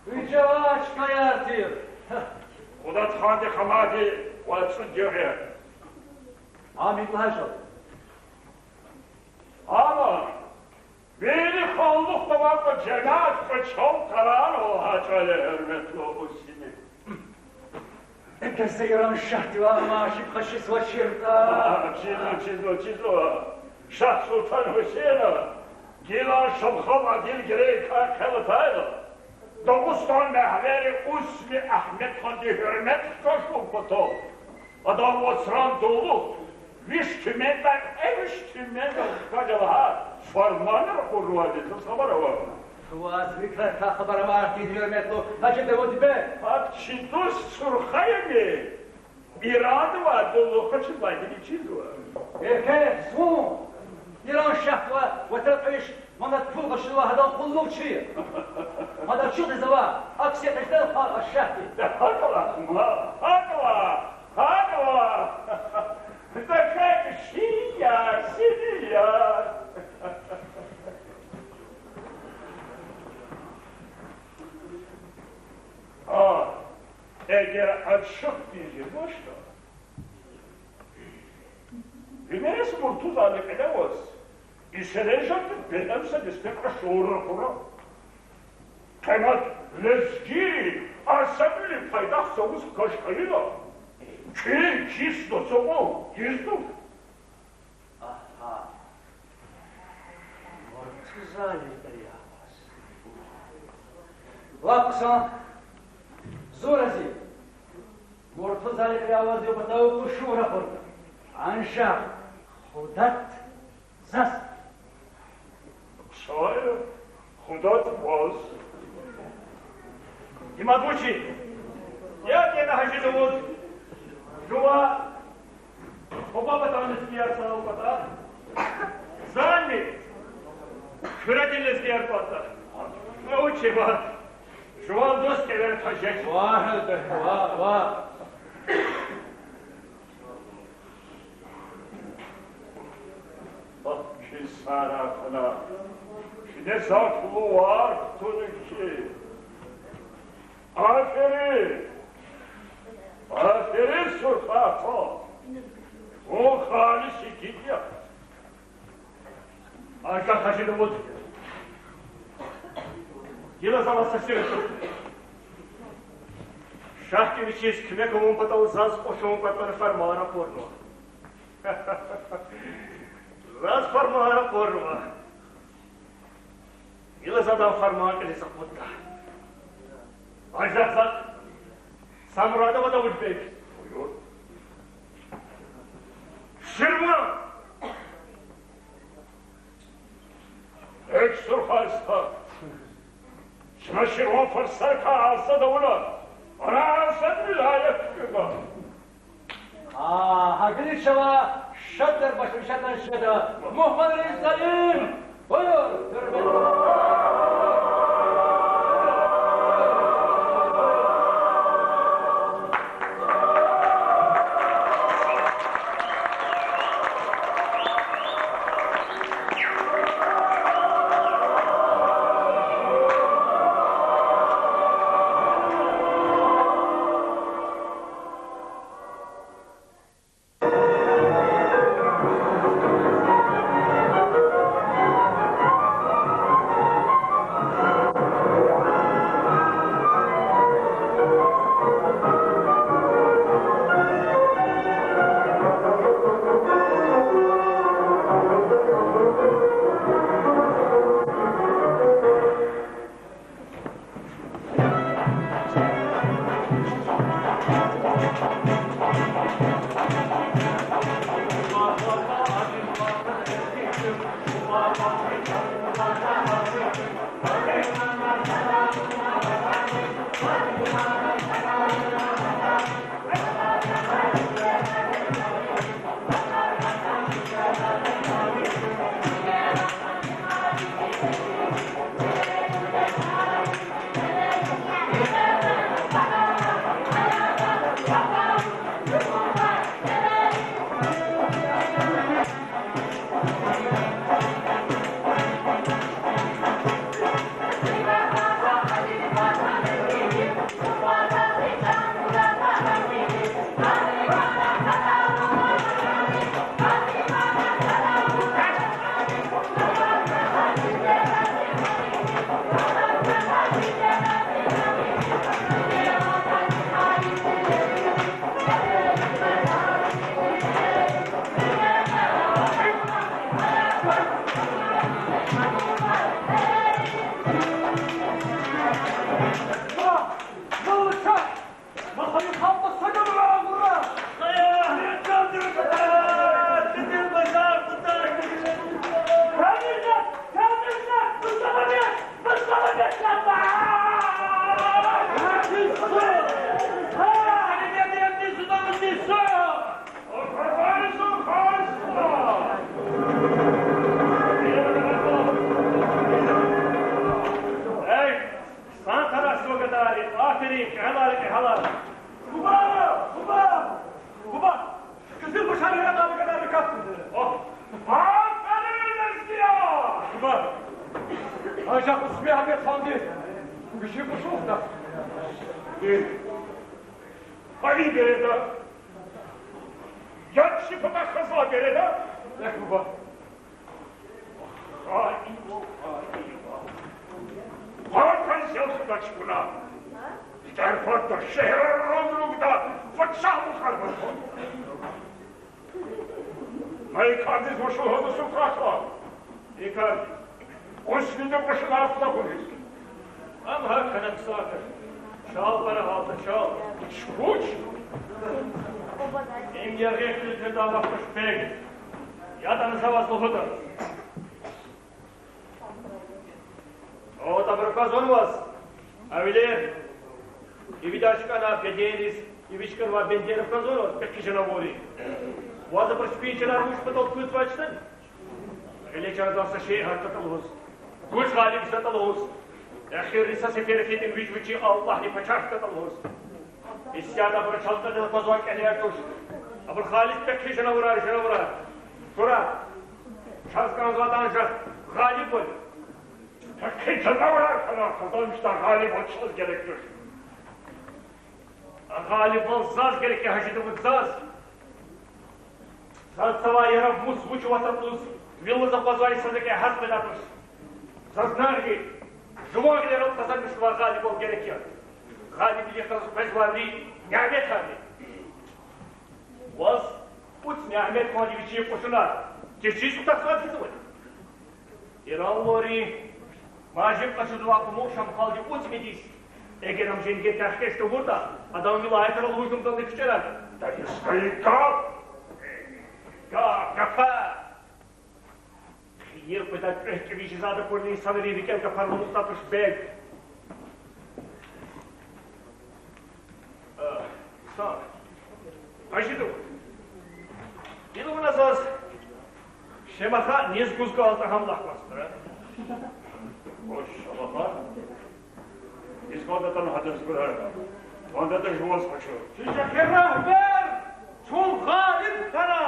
Виже ваъ, чкаяр тир. Худат хандихъ амайди вад-цӀуд ягъ я. Амин, лагьай чӀал. Амма вири ханлухда авай кьве жемят, кьве чал къарагъна лагьай чӀал я, гьуьрметлу Усими. Эгер са Иран шагьдивай амай ашикь къачузвачиртӀа. Чизва, чизва, чизва. Шагь-Султан Гьуьсейна гилан шалхал адил герейрикай хъел атайла, Дагъустан мягьвери Усми Агьмедхандин гьуьрмет хкажун патал, адан вацран дулу виш тюмендай кьве виш тюмендал хкажа лагьай фарманар акъуднавайди заз хабар ава. Ваз ви крарикай хабар авайди, гьуьрметлу Гьажи Давуд бей. ГьакӀ чи дуст Сурхаяни Ирандавай дулу къачузвайди чизва. Эркек, зун Иран шагьдивай ватан кьуьш манат пул къачузвай гьадан къуллугъчи я. Мад ачухдиз ава, акси къежетӀа, а шагьди. ГьакӀ лагь, ма, гьакӀ лагь, гьакӀ лагь. Такай шин я, сини я. А, эгер ачух тийижирвачтӀа, ви мерес Муртузали кьиле аваз, и серенжемдин бегьем са десте кьашур ракъура. Къе мад лезгийри Арсавили пайдах цавуз хкаж хьайила, кӀвалин кис ацукьун гьизду? Агьа. Муртузали кьиле аваз. Ва хъсан, зун рази я. Муртузали кьиле аваз ви патав къушун ракъурда. Анжах Худат заз. Са я, Худат ваз. Има вучи? Я кӀена, Гьажи Давуд, жуван Къуба патан лезгияр санал патал, зани Куьредин лезгияр патал. Ва вучи ва? Жуван дуст кӀевер тежеч. Ва, гьелбетда, ва, ва. Ва, чи Сара хана, куьне захъ лувар кутуна хьи. Аферин! Аферин, Сурхахан! Вун халис игит я. Агакь Гьажи Давуд. Гила за ваз са сир ачухна. Шагьди вичиз куьмек авун патал заз кьушун патал фарман ракъурнава. Заз фарман ракъурнава. Гила за адан фарман кьилиз акъудда. Аждагь, за са мурад ава, Давудбек. Буюр. Ширван! Экв, Сурхай стха! Чна Ширван фарсайкай азад авуна, вуна азад вилаят куьтӀуьда. А, гьа гиличава шаддар башламишайтӀан жеда, мугьманриз салам! Буюр, гьуьрметлу! Эй, хъсан тарасу гадари, аферин, кӀегьалар, кӀегьалар. Буба! Буба! Буба! Кьезил башар яракьарни гадари катда. О! Аферин, лезгияр! Буба! Анжах Усман Гьамидханди вичи бушугъда. Э, гьа и береда. Яд ши патахъ хазва береда. Эхь, буба. Хаин вав, хаин вав. Къанкъан зел хдач вуна. Дидер фад шегьерар амругда, пачагьвал хьарбатун. Ма и кардиз машгъул гьада, Сурхахан. И кардиз. Кьуьзуьда кьушуна ахлакъуниз. Ам гьакӀ хьана, ксака. Чал пара гьалда, чал. Чкуч? Им яргъи хьтин тир дагъ вахкуш пек. ЯтӀани за ваз лугьуда. О, абур аквазвани ваз? Авилер. Ивидач кӀана беденриз, ивич кӀанвай бендер аквазвани ваз, пехъи жанавурри? Ваз абур чпин чанар вуч патал кузвай чна? Гъиле чаз са шей гьатдатӀа лугьуз, гуж гъалибзатӀа лугьуз, эхирни са сефер хьтин вич вичин Аллагьни пачагьдатӀа лугьуз. Исятда абур чал кьилел аквазвай кӀелер туш. Абур халис пехъи жанавурар, жанавурар. Тура. Заз кӀанзавайди анжах гъалибвал я. Гьакъикъатда, жанавурар хьана, къазанмишдай гъалибвал чаз герек туш. Гъалибвал заз герек я, Гьажи Давуд, заз. Заз цавай яраб мус вуч аватӀа лугьуз, вил лугьуз акъвазвай инсанрикай гьакӀ къведай туш. Заз нагъви, жуван гъилерал къазанмишзавай гъалибвал герек я. Гъалибвилихъ галаз къвезвайди няметар я. Ваз пуд нямет кванди вичин кьушуна течиз кутахьзавай ксар я. Ираллури мажиб къачузвай Къумукь Шамхалди пуд мидис, эгер ам женгер тахкеш тавуртӀа, адан вилаятра лугьуз жумдални кичӀерарда. Дагъустандин гаф, гаф, гафар. Хийир къведай кӀвех кӀеви жезайдакайни инсанрин рикӀел гапар амукьдай туш, бег. Э, са. Гьажи Давуд, гила вуна заз Шемаха низ гуз кӀанзаватӀа гьам лагь кваз, а? Вуч, Шемаха? Низ кӀандатӀани гьадаз гурай. КӀандатӀа жуваз къачу. Чи чӀехи регьбер! Чун гъалиб хьана!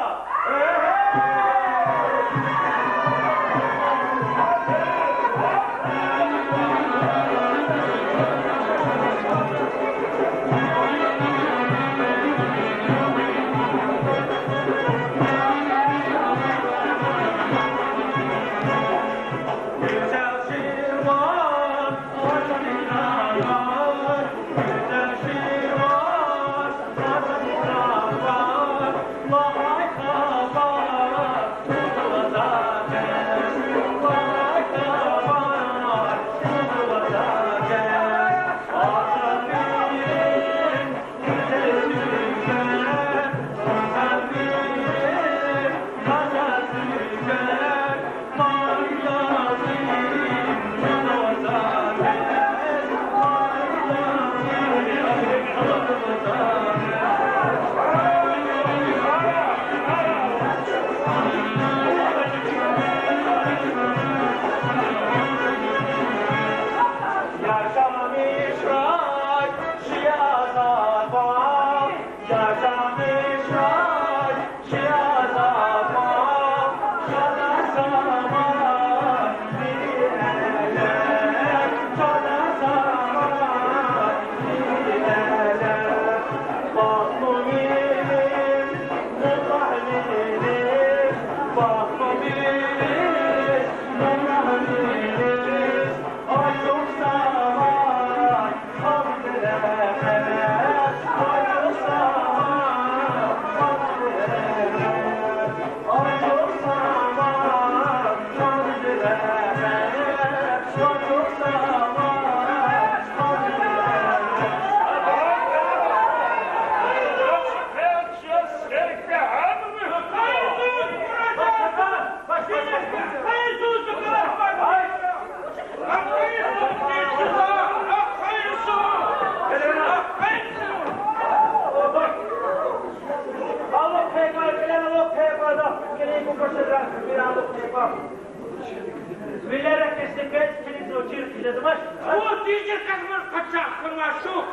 Вилера кесни пес килигзава, чир хъижезмач. О, дижир казман къачагъ хьанва шух.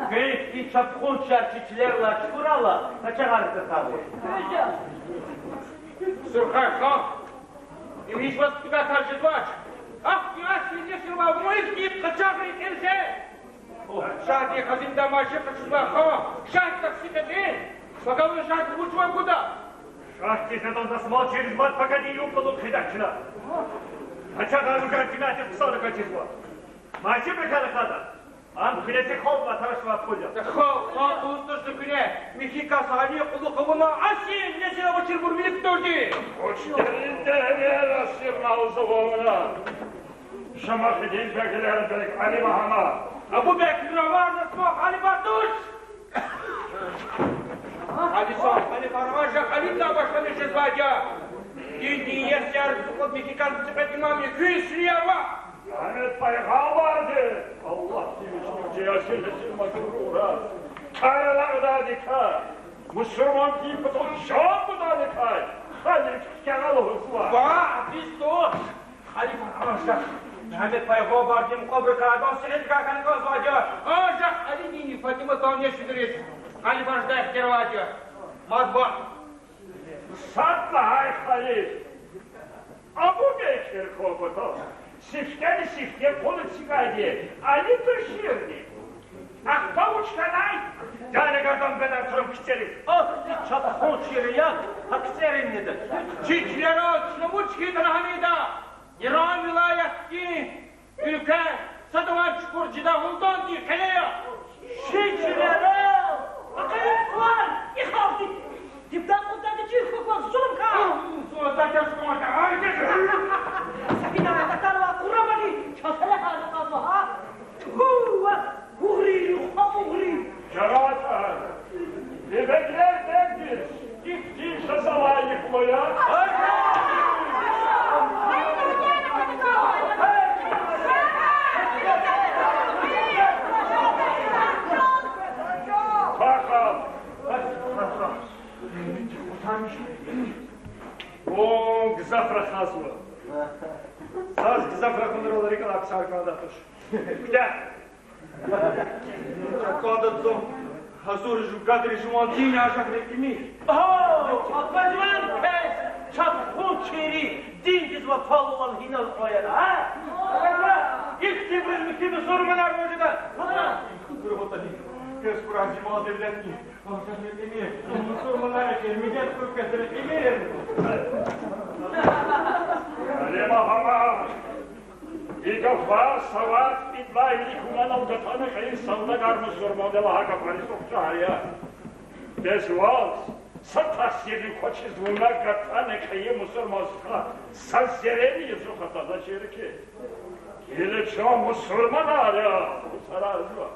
Гайифди чапхун чар чи чилерилай чукурайла, къачагъар хкатнава. Сурхай хан, им гьич вацӀ куьдатар жезвач. Ахьтин асил несилрилай вун ихьтин къачагърин кӀел це. О, шагьдин хазинда мажиб къачузвай хан, шагь тахсикьди. Пагавай шагьди вуч ван гуда? Шагьдиз адан дасмал чириз мад пагадин юкъуз хъидач чна. Къачагъар Ругар жемятдиз хъсан рахаз чизва. Мажибрикай рахада. Ам куьне зи халкьдивай тарашзавай пул я. Халкь, халкь лугьуз туш за куьне, михьи кас гьа кьулухъ авуна, асил несил авачирбур вилик кутурди. Вуч дерин дерияр асирна алзава вуна. Шамахидин беглерин бег Али Магьаммад. Абубекрин аварзава Али Бардуш. Али са, Али Фарман, жа Али да башламишзавайди я. Диндин иесияр, сукъуд михьи кас цикьвед имам я, куьн сунияр ва. Мугьаммед пайгъамбарди. Аллагьди вичи яшин несил мажурра. Кар алакьдайдикай, мусурмандин патал жан гудайдикай халиф кягъа лугьузва. Ва, пис туш. Халифа, анжах Мугьаммед пайгъамбардин мукьвабурукай адан сигьирдикай хьана кӀанзавайди я. Анжах Алидинни Фатимадан яшдиз халифа жедай ихтияр авайди я. Мад ваъ. Сад лагьай халиф. Абу Бекир хва патал сифтени-сифте къул эцигайди Али туширни. Ахпа вуч хьанай? Дани гатан бедар турам кицӀериз. О, чапхун чири я, гьа кицӀерин неда. Чи чилерал чна вуч хьайитӀани гьанида. Иран вилаятдин уьлкве садавай чукур жеда гьунтӀандин къеле я. Чи чилерал. Акъилиз хъван, ихалди. Дибда кьудда чир хьухь, зулумкар. Зулумкар, ай. Сафина, Катарова, Къурамали, чаз гьеле гьазур къалзава, гьа? Тьфу, ваз угърийри, хва угърийри. Жамаат, и беглер бегдиз ихьтин жаза лайихлу я. Пахал. Вун гзаф рахазва. Заз гзаф рахунрал рикӀелай ксар кӀанда туш. Куьтягь. Чакада зун гьазур жув, гадри жуван дин яжагъ рекьимир. Агьа, аквазвани квез чапхун чири диндиз вафалувал гьинал къваяр, а? Аквазва, ихьтинбуруз муькуь мусурманар вуж жеда? Квез курази мал-девлетни, мусурманар, миллет хьуй квез рекьимир. Алима гьама. И гафар са вахт идалай и куманал гатана кьейи савдагар мусурмандал гьа гафариз ухшар я. Бес ваз са тахсирни квачиз вуна гатана кьейи мусурман стха са зеррени язух атаначир хьи. Гила чун мусурманар я, мусурманар я.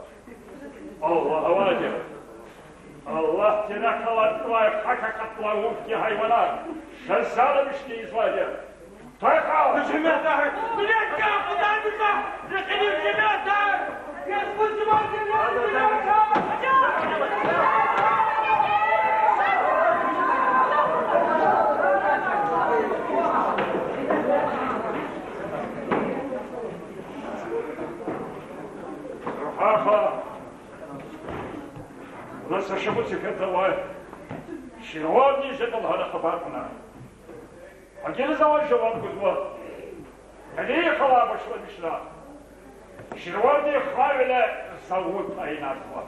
Аллагь авайди я. Аллагьди ракъалатнавай хак акъатнавай вун хьтин гьайванар жаза ала вишни ийизвайди я. Тахал! Жемятар! Миллетар! Худай биза! Рекьинин жемятар! Рухаха! Вуна са шумуд сифте авай Ширванидин жедал гьана хабар кьуна. Гьа гила завай жаваб гузва. Гьеле хабар башламишна. Ширванидин хвавиле завуд айназва.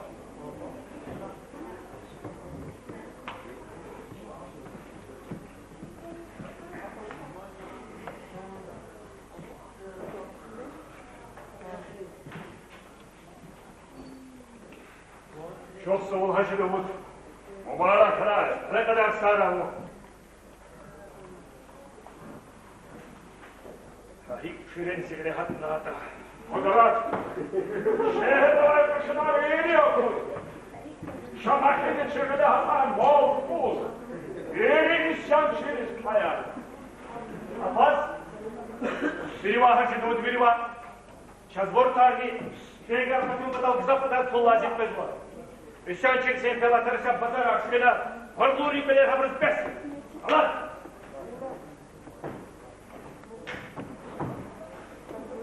Чухсагъул, Гьажи Давуд. Мубаракрай, рекьедар сагърай. Гьа гьикӀ куьрен зигъре гьатнатӀа. Къудрат. Шегьердилай къушунар вири акъуд. Шамахиди чуьгъуьда гьатнай мал-пул вири исянчийриз кьаяр. Аббас. Вири ваъ, Гьажи Давуд, вири ваъ. Чаз варцарни фейгар хатун патал гзаф патал пул лазим къвезва. Исянчийрин пелатар са базарар шуьгъуьна, варлурин кӀвалер гьабуруз бес. Алад!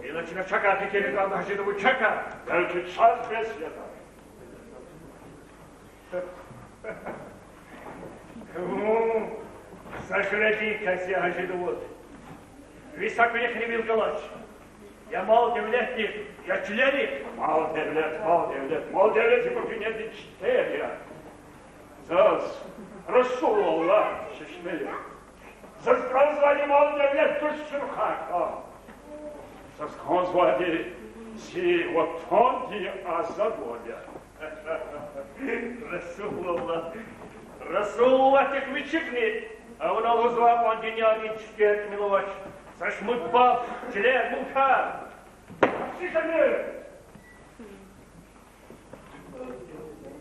Ина чна чакай фикир ийида, Гьажи Давуд, чакай. Белки чаз бес ятӀа. Гьу, са жуьредин кас я, Гьажи Давуд. Ви са кӀвалихни вил галач. Я мал-девлетдихъ, я чилерихъ. Мал-девлет, мал-девлет, мал-девлет ибур дуьньядин четер я. Заз Расулуллагь чешне я. Заз кӀанзавайди мал-девлет туш, Сурхакан. Заз кӀанзавайди зи ватандин азадвал я. Расулуллагь, Расулуллагьдихъ вичикни, а вуна лугьузвай кьван дуьньядин четер тӀимил авач. Са шумуд баб, чилер, мулкар.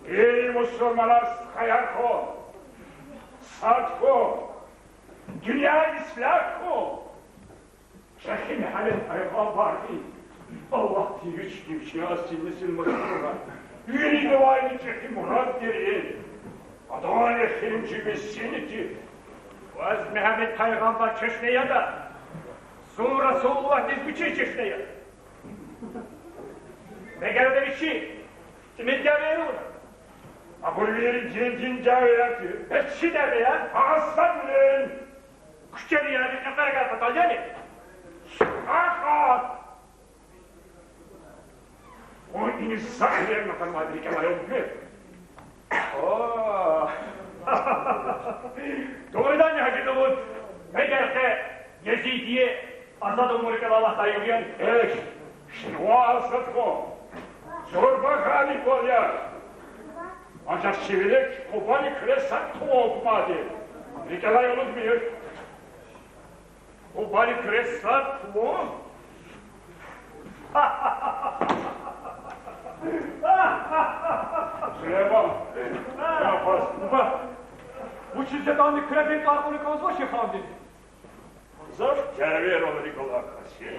Эй мусурманар, стхаяр хьун, сад хьун, дуьнья ислягь хьун. ЧӀехи Мегьамед пайгъамбарди Аллагьди вични вичин асил-несил машгьурна, виридавайни чӀехи мурад тир. Адан эхиримжи весият тир. Ваз Мегьамед пайгъамбар чешне ятӀа, зун Расулуллагьдиз вичиз чешне я. Мегер ада вичи тӀимил дявеяр авуна? Абур вири диндин дявеяр тир. Бес чи дяве я? Агъа садвилин Куьчериз кьепӀарикай патал яни? Аха! Вун иниз захъ вермай хьанвайди рикӀелай алудмир. О! Дугъриданни, Гьажи Давуд, эгер къе Езидди азад авун рикӀелай алатдай я, эш, ширван азад хьун, зурба гъалибвал я. Анжах чи вилик Къубани Куьре сад хъувун гьукуматди рикӀелай алудмир. Къубани Куьре сад хъувун? Сулейман, я хваз. Буба, вучиз ятӀани Куьредин тӀвар кьуна кӀанзавач хандиз? Зав тервер авур рикӀелай кас я.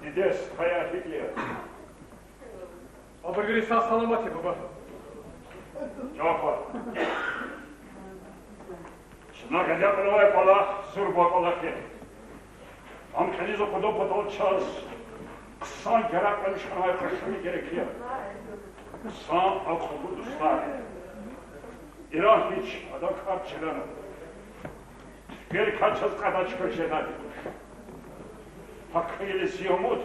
Дидес хая гьикӀ я? Абур вири сагъ-саламат я, буба. Чан хва. Чна гъиле кьунвай кӀвалах зурба кӀвалах я. Ам кьилиз акъудун патал чаз хъсан герек кьуна хьанвай къашуни герек я. Хъсан акьуллу дустар. Иран гьич адан кар чилана. Туьквер квай чаз кьадач хьуй жедайди туш. Пак хьайила зи умуд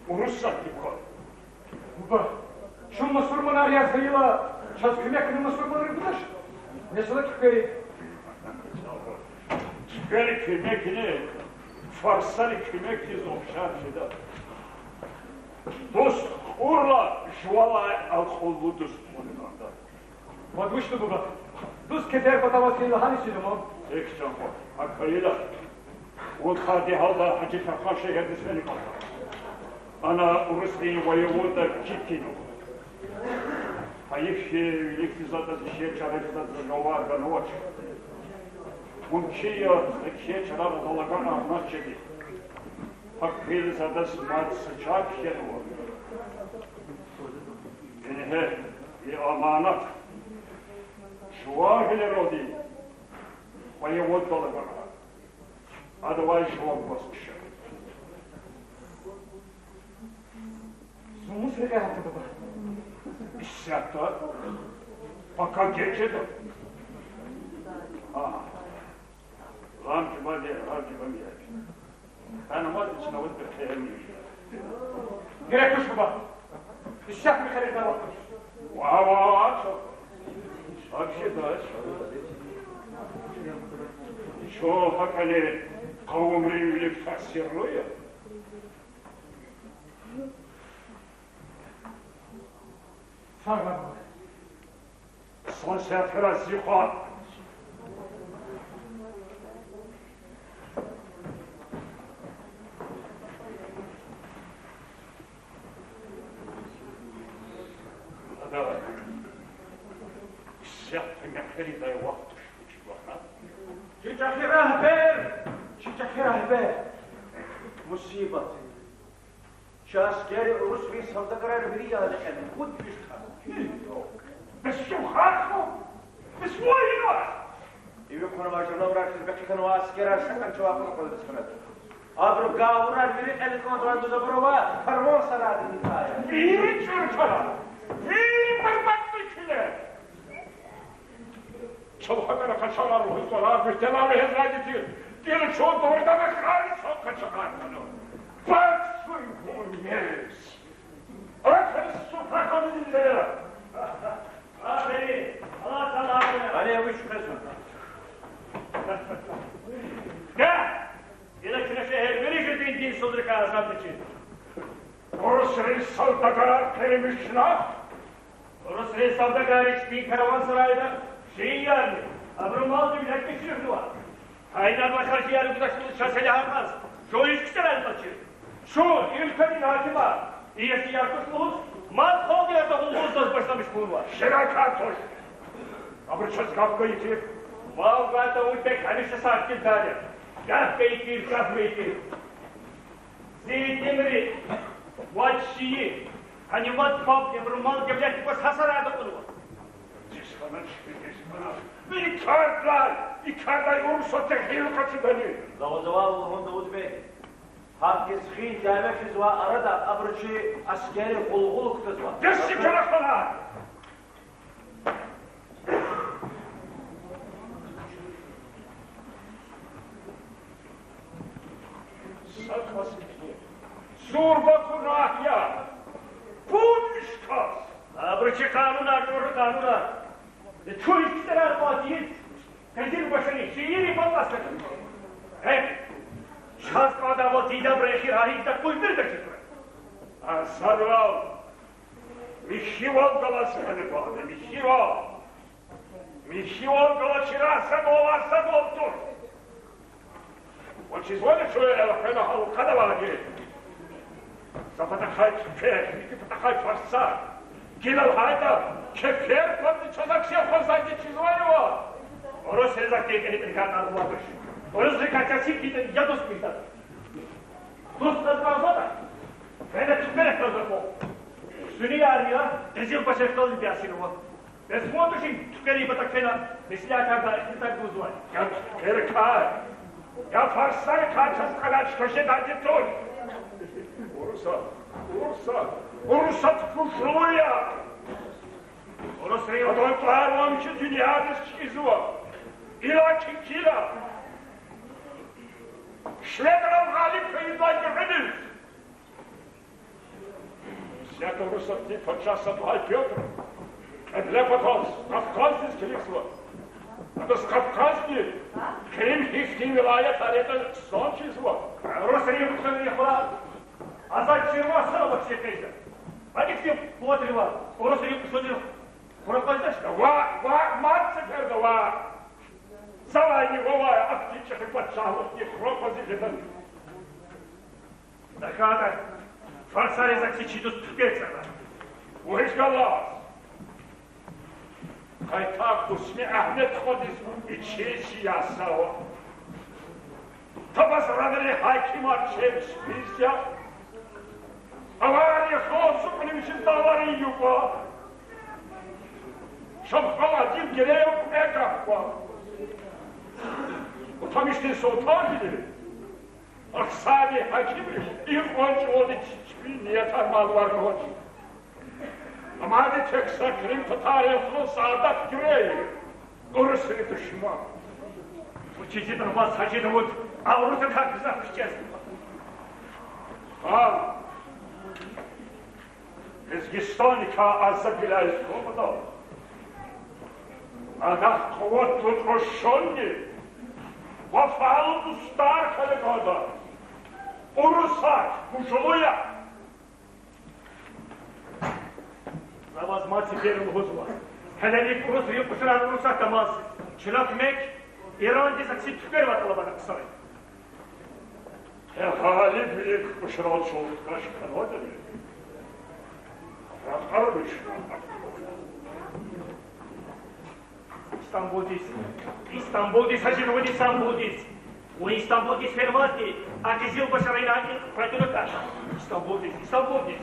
урусзатдик квай. Буба, чун мусурманар яз гайила, чаз куьмекни мусурманри гудач? Месела туьквери. Туьквери куьмекни фарсари куьмекдиз ухшар жеда. Дуст кьурла жувалай акьуллу дуст кьуна кӀанда. Вад вучда, буба? Дуст кефер патал ваз хьайила гьаниз чида ман. Эхь, чан хва, гьакӀ хьайила, вун тади гьалда Гьажи Тархан шегьердиз фена кӀанда. Ана урусрин воевода Китинов. Гьайиф хьи, виликди за адаз ише чара жеда, за жаваб ганвач. Мумкин я, за кхьей чарар адал агакьарнач жеди. Гьакӏ хьайила за адаз мад са чара кхьенва. Ингье, и аманат жуван гъилералди воеводадал агакьара. Адавай жаваб гваз куш. Зун вуч рекье гьатда, буба? Исятда, пока геж жеда. А, лампа вади, лампа вади. Танамаз чна вуч бир хейрни. Герек туш, буба. Исятда хъел ийидай вахт туш. Ва, ва, ва, чо. Вообще, да, чо. Чо гьакӏани къавумрин вилик таъсирлу я. Сагърай, буба. Сон сятра зи хва. Ада, исятда мехъердай вахт туш, вучиз лагьана. Чи чӏехи регьбер, чи чӏехи регьбер. Мусибат. Чи аскерри урусрин савдагарар вири яна кьена, пуд виш кас. Бес чун халкь я, бес воинар. Иви хъванвай журналрай хьиз бехъ хьанвай аскерар са кӏан чӏаван кьулухъ кьван бес хьана. Абуру гавурар вири кьел кӏанзавай дуьз абур авай карвансарайдин нитай. Вири чӏуру чарар, вири барбатӏ чилер. Чун гьакӏара къачагъар лугьуз тӏвар, биртӏелай лугьузвайди тир. Гила чун дугъриданни халис къачагъар хьана. Бес чун гьунер. Аферин, суфра ханум лера. Аферин, Аллагь Таалади. Гьали вуч хъвезва? Га! Гила чна шегьер вири жуьредин динсузрикай азад тушир. Урусрин савдагарар перемещена. Урусрин савдагарри чпин карвансарайда шейэрни, абурун мал-девлетни чирнава. Гьа инал вахар шейэр гудачтӏа чаз гьеле гьакӏаз жуьре ксарар къачир. Чун, и уьлкведин гьакимар, и яшияр куш лугьуз, мад халкьдин ятар гъулгъуз башламиш хьанва. Ширакатуш. Абуру чаз гаф гайитӏа, мал гвай Давудбек гьамиша сагъ тир тани. Гаф гайитӏа, гаф гайитӏа. Зи итимри, вад шиир, гьаниз вад паб ябуру мал-девлет гваз гьа сарайда кьунва. Дишманар, дишманар. И кардай, и кардай урусатдин гъил къачудани? Завал-завал лугьун, Давудбек. Гьахъ хьиз хин дяве физвай арада абуру чи аскерри гъулгъула кутазва. Дишманар хьана! Абуру чи къанунар, чӀуру къанунар. Э, чун и ксарар кӀватӀ ийиз, къизилбашарин шииррин патав катун. Э, чаз кӀандайвал дидедин эхир гьаринда къундурда чӀугура. Асарвал, михьивал галаз къанни кӀанда, михьивал. Михьивал галаз чирагъ сад вал, сад вал туш. Вучизвани чун элкъвена гьалкъада ваги? Са патахъай туьпер, михьи патахъай фарсар. Гила лагьайтӀа, кефер кватӀни чаз акси хуьзвайди чизвайвал. Урусриз ахьтин кӀаник кӀаник кӀарнавал туш. Урусрикай кесиб хьайитӀани я дуст михьиз, дуст кьаз кӀанзаватӀа, фена туьпер кьаз кӀанзава. Куьсуьни армия къизилбашар кьилиз бязинва. Бес вун тушни туьперин патахъ фена меслятарда ихтилат гузвай? Я туьперикай, я фарсарикай чаз кьанач квешедайди туш. Урусат, урусат, урусат гужлу я. Урусрин адан тӀвар вамчи дуьньядиз чизва. Иллаки гила шведрал гъалиб хьайидалай гуьгъуьниз. Исятда урусатдин пачагь сад лагьай Пётр Кьиблепатал Кавказдиз килигзава. Адаз Кавказни Крым хьтин вилаятар ятӀа хъсан чизва. Урусрин кьуьзуьрин хура азад чирвал санал вахчи хъижеда. Ва ихьтин къуватривай урусрин кьуьзуьрин хура къвезвач. Ваъ, ваъ, мад сеферда ваъ. Завайни вавай ахьтин чӀехи пачагьлугъдин хура къвазиз жеда. ТахьайтӀа фарсариз акси чи дуст туьпер цана. Вучиз галаз? Къайта Кусми Агьмед хвадиз вичиз чи ясава. Табасаранрин гьакимар чеб шпиз я. Авари хозукъни вичиз дагъларин юкъва. Шамхал Адил Гереев кьве капӀ ква. Утамишдин султан гьили, Ахсари гьаким икьван чӀавалди чпин ниятар мад варз авач. Амма ади тек са Крым татаррин хъсан Саадат Гереев, урусрин душман. Вучиз ятӀа ваз, Гьажи Давуд, а урусрикай гзаф кичӀезва? Гьа, Лезгистандикай аза гилайиз кумада, адахъ къуватлу кьушунни вафалу дустар хьана кӀанда. Урусат гужлу я. За ваз мад сеферда лугьузва: гьелелиг урусрин кьушунар Урусатдамаз, чна куьмек, Ирандиз акси туьпервал тӀалабна ксари. Гьелелиг кьушунрал чун хкаж хьанватӀани, ракьар вишна. Истамбулдиз, Истамбулдиз, Гьажи Давуд, Истамбулдиз. Вун Истамбулдиз фенвайди, а къизилбашаринни кьве тӀуьна кӀан. Истамбулдиз, Истамбулдиз.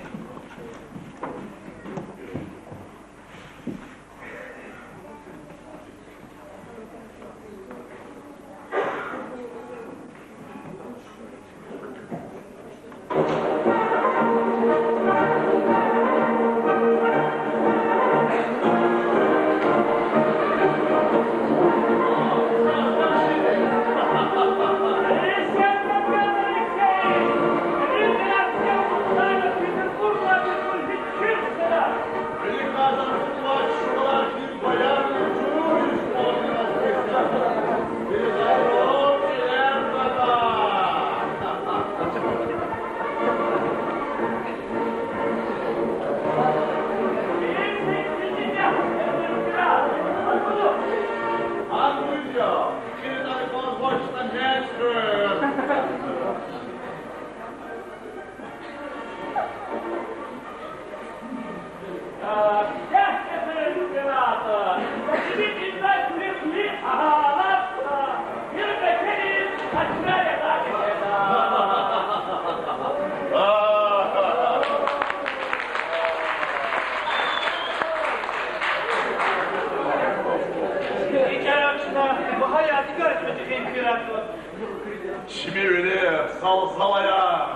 Чими вилер залзалаяр.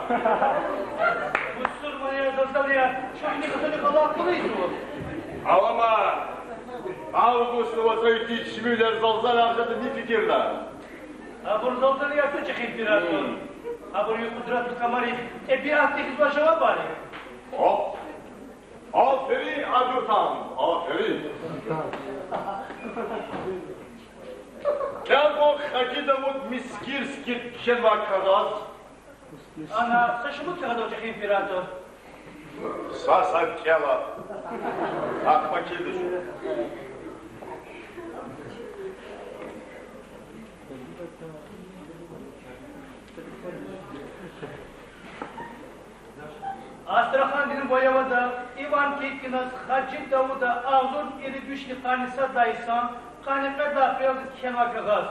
Мусурманар залзалаяр, чахъни хатани къалахъ квализва. Алама, августдин вацӀа ихьтин чими вилер залзалаяр жеда, ни фикирда? Абур залзалаяр са чӀехи император. Абурун къудратлу камарихъ тӀебиатдихъ ийизвай жавабар я. О! Аферин, Адутан, аферин. КӀелзава Хажи Давуд Мискирский кхьенвай кагъаз. Ана са шумуд кагъаз ава, чӀехи император? Са, са кӀела. Ахпа килигиз. Астрахандин воевода Иван Кикиназ Хажи Давуда агъзурни ирид вишни къанни сад лагьай йисан къанни кьвед лагьай апрелдиз кхьенвай кагъаз.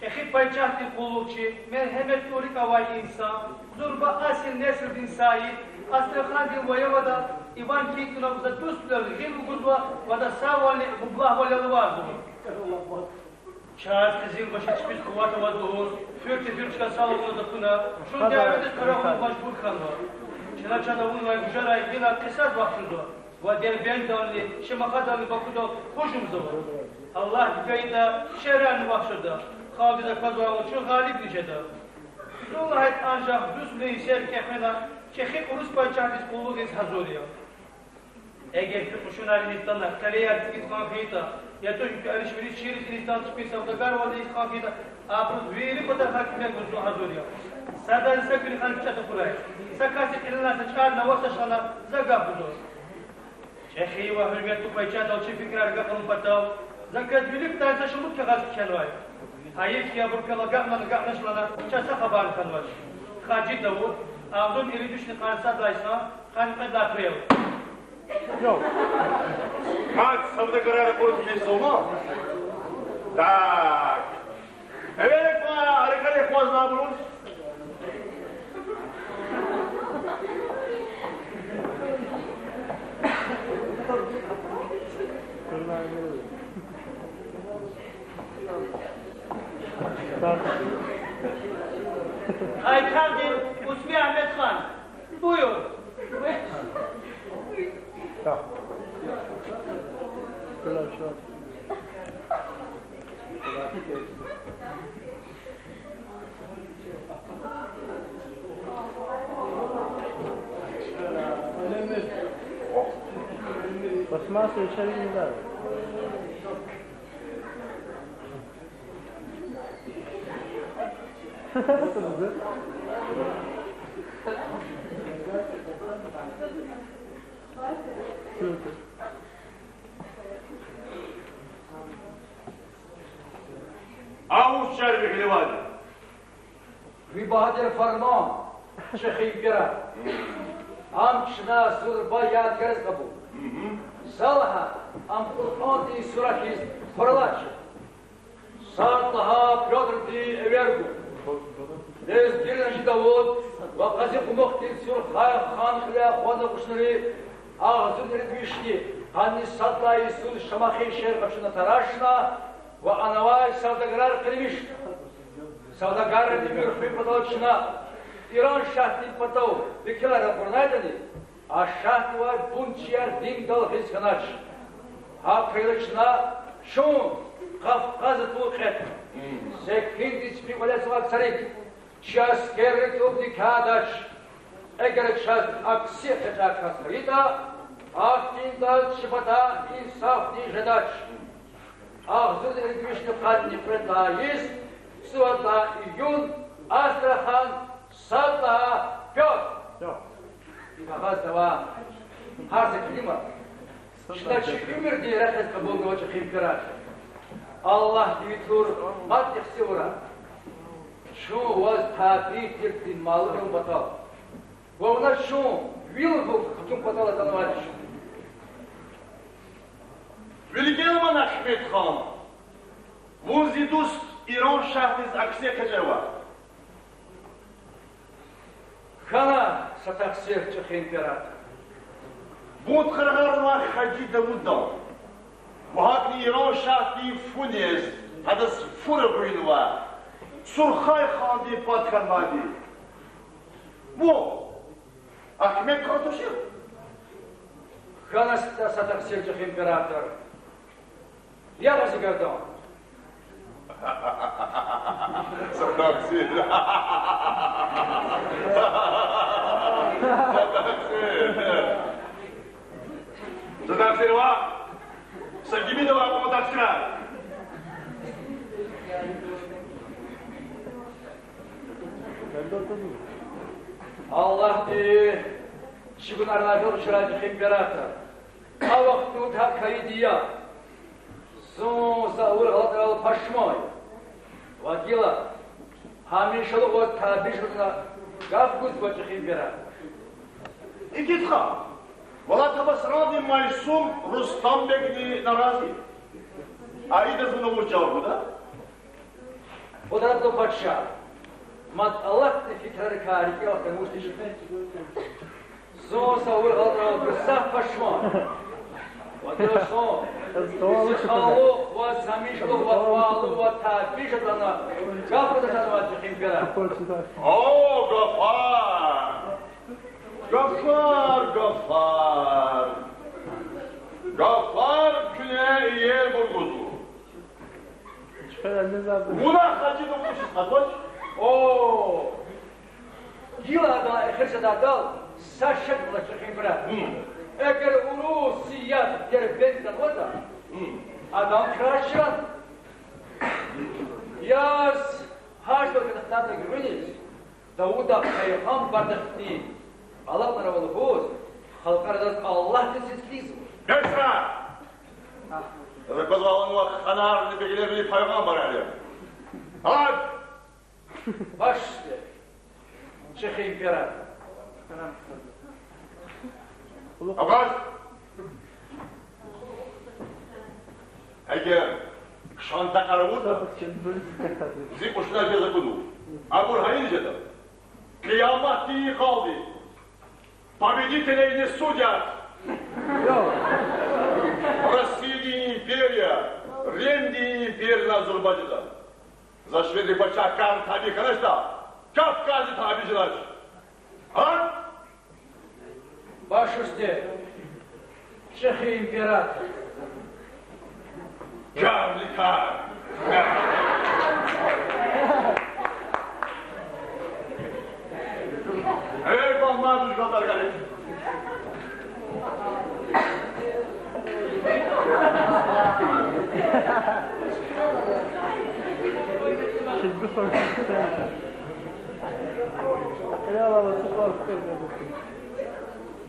ЧӀехи пайчагьдин къуллугъчи, мергьеметлу рикӀ авай инсан, зурба асил несилдин саид, Астрахандин воевода Иван Кикиназ за дуствилелди гъил вугузва ва адаз сагъвални мублагьвал лугьузва. Чаз къизилбаши чпиз къуват аваз лугьуз, фуьрти-фуьр чкадал са лагьуна акуна, чун дяведиз къарагъун мажбур хьанва. Чна чаз авунвай гужарай гила кьисас вахчузва ва Дербентдални, Шемахадални, Бакудал гьужумзава. Аллагьди гайитӀа, шерарни вахшда, халкьдиз аквазвайвал чун гъалибни жеда. Зун лагьайтӀа анжах дуствилин йисер кӀевна, чӀехи урус пайчагьдиз къуллугъиз гьазур я. Эгер куь кьушунар инихъ атана, къелеяр цӀийиз кӀан хьайитӀа, я тушни куь алишвериш ширин инихъ атана, чпин савдагарвал ийиз кӀан хьайитӀа, абуруз вири патахъай куьмек гуз зун гьазур я. Садазни са куьруь хьана кичӀе тахьурай. Са касди кьилелай са чӀар аватӀа, ша лагьана, за гаф гузва. ЧӀехи ва гьуьрметлу пайчагьдал чи фикирар агакьарун патал, за квез виликдай са шумуд кагъаз кхьенвай. Гьайиф хьи, абур квел агакьна-агакьнач лагьана, чаз са хабарни хьанвач. Хажи Давуд, агъзурни ирид вишни къанни сад лагьай йисан къанни кьвед лагьай апрел. Мад савдагарар акъудиз ман. Так. Эвел кван, рекье кваз набуруз. Къайтардин Усми Агьмедхан. Буюр. Пластмассовый чай не надо. Агъуз чар вегьиливайди. Ви багьа тир фарман, чӀехи император. Ам чна зурба ядигариз кьабул. За лагьа, ам Къуръандин сура хьиз хуралай чӀал. Сад лагьай Пётрдин эвер гун. Лезгидин Хажи Давуд ва Къази Къумухдин Сурхай хан кьиляй акъвазна къушунри агъзурни ирид вишни къанни сад лагьай йисуз Шамахин шегьер къачуна тарашна ва анавай савдагарар къирмишна. Савдагаррин уьмуьр хуьн патал чна Иран шагьдин патав векилар ракъурнайтӀани, а шагьдивай бунтчияр диндал гъиз хьанач. ГьакӀ хьайила чна чун Кавказдал кьетӀна. Секиндиз чпин кӀвале цавай царик, чи аскерри тӀубдикай дач. Эгер чаз акси экъечӀай кас хьайитӀа, ахьтиндаз чи патай инсафни жедач. Агъзурни ирид вишни къанни кьвед лагьай йис, цӀувад лагьай июнь, Астрахань, сад лагьай Пётр. И кагъазда ава гьар са келима. Чна чи уьмуьрдин рехъ яз кьабулнава, чӀехи император. Аллагьди ви тур мад ихтилат авурай. Чун ваз табий тирди малум авун патал ва вуна чун вил кутун патал атанвайди чун. Виликел ман, Ахмед хан. Вун зи дуст Иран шагьдиз акси экъечӀайвал. Хьана са тахсир, чӀехи император. Бунт къарагъарнавай Хажи Давудал ва гьакӀни Иран шагьдин фу нез, гьадаз фу регъуьнвай Сурхай хандин пад хьанвайди вун Ахмед хан тушир? Хьана са тахсир, чӀехи император. Я Къазигардан. Са тахсир. Са тахсир. Заз тахсир ава, са гимидал акъуд тахсир ава. Аллагьди чуьгуьнарнавал чрай, чӀехи император. А вахтунда гьакӀ хьайиди я. Зун са авур гъалатӀрал пашман я. Ва гила гьамишалугъ ваз табий жезва лагьана гаф гузва, чӀехи император. Игит хан, валлагь, Табасаранди Майсум Рустамбегни нарази я. А идаз вуна вуч жаваб гуда? Къудратлу пачагь, мад алатна фикирарикай рикӀел хкана вуч тежеда? Зун са авур гъалатӀрал гзаф пашман я. Ва гила зун зи халухъ ва гьамишалугъ ва твалу ва табий жезва лагьана гаф гуда, чӀехи император. О, гафар! Гафар, гафар! Гафар куьне иербур гузва. Вуна хачи дувуш хатвач? О! Гила адан эхир жедайдал са шакни, чӀехи император. Эгер урус сияд Дербент ганватӀа, адан крар чран. Яз гьаждал кӀватӀ хтайла гуьгъуьниз, Давуда пайгъамбардихъни алакьнавайвал лугьуз, халкьари заз Аллагьдиз сесилизва. Бес я! Заз аквазвайвал ханарни, беглерни, пайгъамбарарни. Гьад! Башни, чӀехи император. Абаз! Эгер кшан такӀар авуртӀа, зи кьушуна жез акуду. Абур гьайиди жеда? Къияматдин йикъалди. Победителей не судят. Россиядин империя Римдин империядилай зурба жеда. За шведри пачагь Карл табий хьаначтӀа, Кавказни табий жедач. Гьа? Башни, чӀехи император. Карликар. Эй, балмадуш галдаргали.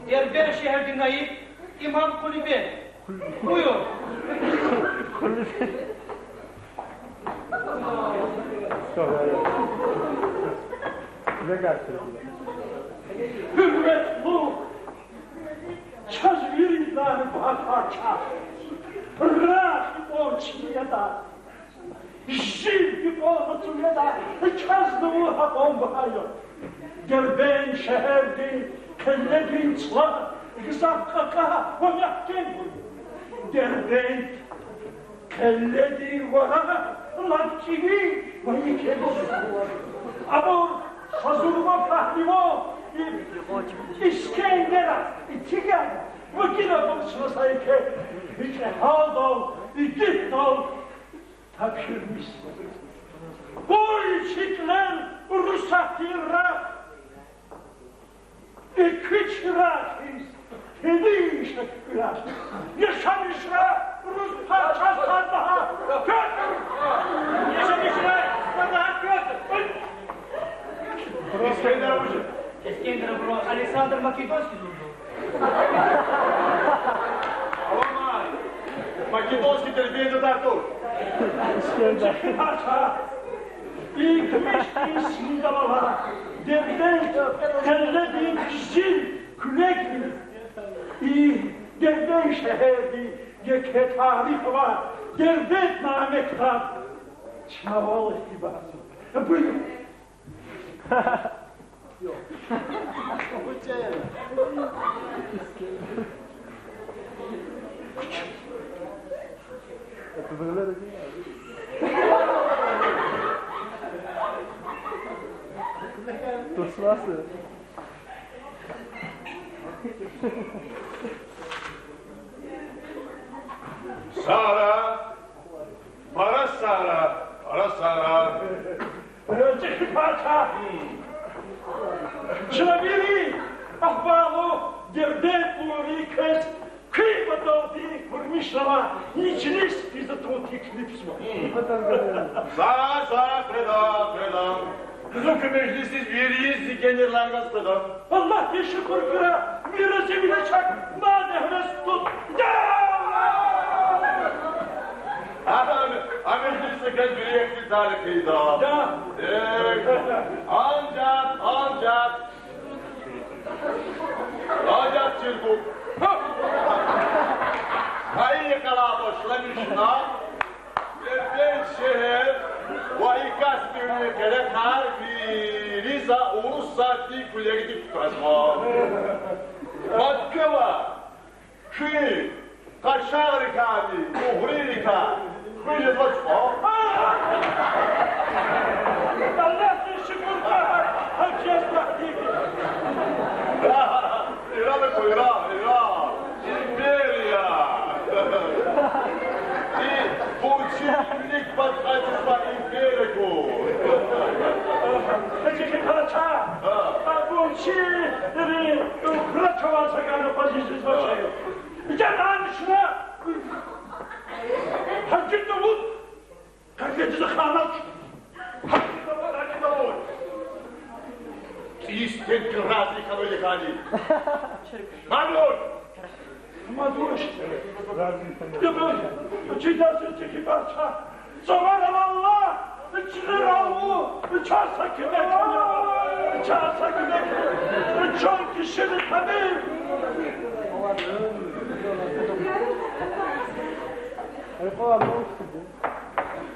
Дербент шегьердин наиб имам Къулибек. Буюр. Гьуьрметлу, чаз виридалайни багьа пачагь, рагъ гьикьван чими ятӀа, жив гьикьван мацӀу ятӀа, чаз лугьун гьакьван багьа я. Дербент шегьердин къелледин цлар гзаф кьакьан ва мягькем я. Дербент къелледин варар лап кӀеви ва еке я. Абур хазурвал пагьливан Искендераз эцигна ва гила бахшна са еке викӀегьалдал, игитдал тапшурмишзава. Къуй чи кьилел урусатдин рагъ, экуь чирагъ хьиз, гьеле ша куьрагъ. Яшамиш жеда урус пачагь Петр! Яшамиш жеда Петр! Искендер вуж я? Искендер абуру Александр Македонский лугьузва. Аламай, Македонский Дербентда туш. Пачагь, и гимишдин симдалар, Дербент къелледин къизил куьлегни, и Дербент шегьердин еке тарих авай Дербент наме ктаб чна валай гьибарзава. Буюр. Сагърай, пара сагърай, пара сагърай. ЧӀехи пачагь, чна вири агьвалу Дербент лугьудай квез куь Далди гурмишнава, нични спизатун теклифзава. За, за, къведа, къведа. Зун куь межлисдиз вири зигенерлан газ къведа. Аллагьдиз шукур хьурай, вири зи вине чак мад гьевес туд. Я! Ам, ам межлисдиз гел вири ихтизар хъийида. Я. Э, анжах, анжах. Анжах чиркуф. Гьа и къала башламишна, Дербент шегьер ва и Каспи къерехар вири за Урусатдин куьлегдик кутазва. Мад квевай, куьн къачагърикайни угърийрикай хуьз жезвач кьван. Аллагьдиз шукур хьурай, гьакъ жезва. Иран аку, Иран, Иран. Империя. И бунчивилик пад кьазва империя аку. Чехи пачагь. Гьа. А бунчивилик пад кьазва империя аку. Жадан шуна. Гьажи Давуд. Къаргъида хана. Гьажи Давуд, Гьажи Давуд. Истинни рази хьанвайди хьани? Мадуш! Мадуш! Чидаси чехи пачагь! Цавара Аллагь! Чна рагьу! Чаз са куьмек хьана! Чаз са куьмек! Чун кишиди табир!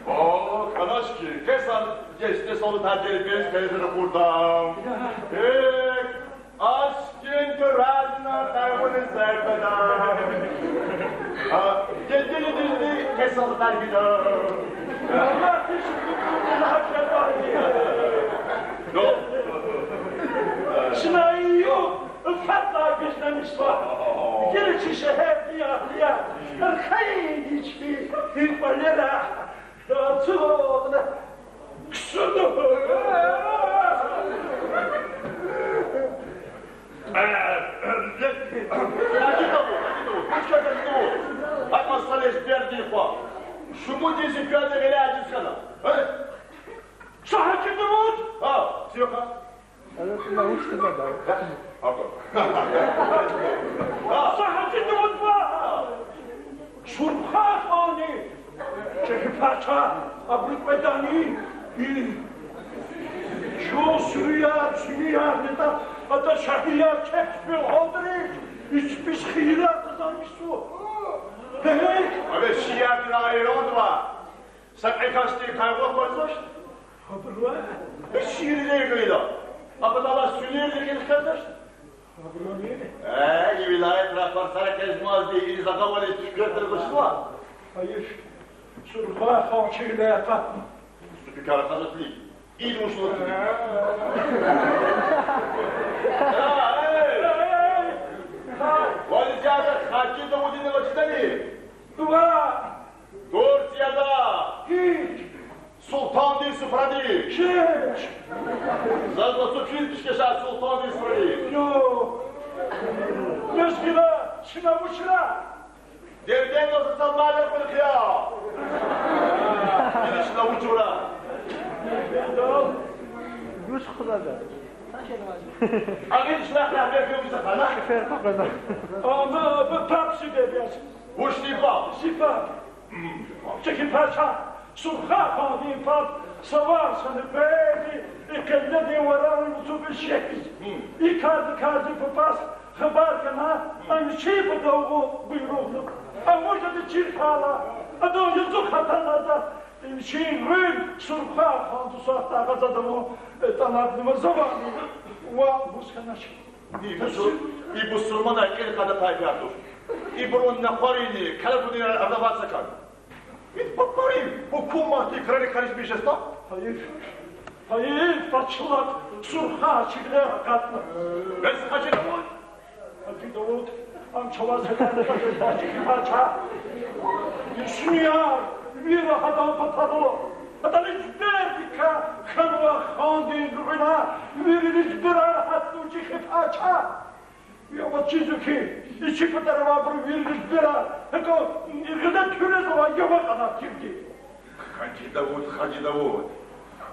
О, къаначки, кесан гестес олу тадери бес перезер къурдам. Э, аскин дуразна къайгъуни зайбада. А, гедили дизни кесан таргида. Аллагь тиши кутуна хакъатайди. До. Шнайю. Фатла гишнамишзава. Гила чи шегьердин агьлияр, хъайиди чи кӀвалера ацукьна ксуна. Акьван са лежбердин хва. Шумуд йиси квелни гъиле ажиз хьана. Са Гьажи Давуд! А, сиха. Са Гьажи Давуд ва Сурхай ханди, чехи пачагь, абуру кьведани, и чун суьруьяр, цуьнуьяр, нета, ата шагьияр чеб хвел гьалдриз, и чпиз хийирар къазанмишзава. Гьей! Абе шиирдин гъайрат ва са кьве касдин къайгъу аквазвач. Абуру вичин шииррин гъиле. Абуралай суьлердин гъил хкаждач. Абуру вири. Э, и вилаятра парсара кьезмазди, иниз агъавилиз туьквер тир гъушзава. Гьайиф, Сурхай хан чирвиле акъатна. Супикар хазатли. Ил вушлутни. Э, э. Вализяда Хажи Давудинова чидани? Ва. Турцияда. Гьич. Султандин суфрадин. Гьич. Заз лацу физ пишкеша султандин суфрадин. Ё. Мезгила, шина вучра? Дерден лацу салмалер хурхия. Илишна вучура. Гуш худада. Агъин шлахна мехи вуса хана. Шофёр къакъвена. Ама, бу пап сибеб яз. Вуч тир пап? Зи пап. Чехи пачагь, Сурхай хандин паб, савар сана къведи, и къелледин варарин луцуби шехьиз. И карди-карди папаз хабар гана, ам чи патав гъун буйругъна. Ам вуж ада чир хьайила, адан язух атанатӀа, чи гъуьл Сурхай ханди сатда агъазада вун, э, тӀалабнава завани, ва бус хьанач. И бусур-, и бусурманар кьил кьада пайгар туш. Ибурун накъварини, калатунин ардавацакан. Ит папарин гьукуматдин крарик каричмишеста? Гьайиф, гьайиф, пачалак Сурхай чирвиле акъатна. Бес, Гьажи Давуд! Гьажи Давуд, ам чавай седани пачагь. Ишмияр, вири гьадан патару. Гьадан рикӀбердикай хьанва хандин гуьгъуьна, вири рикӀберар гьатна чи хи пачагь. Я вучиз хьи, и чи патара авайбуру вири гъиз бера, гьакӀа иргъида туьрезавай ява кьана тирди. Гьажи Давуд, Гьажи Давуд.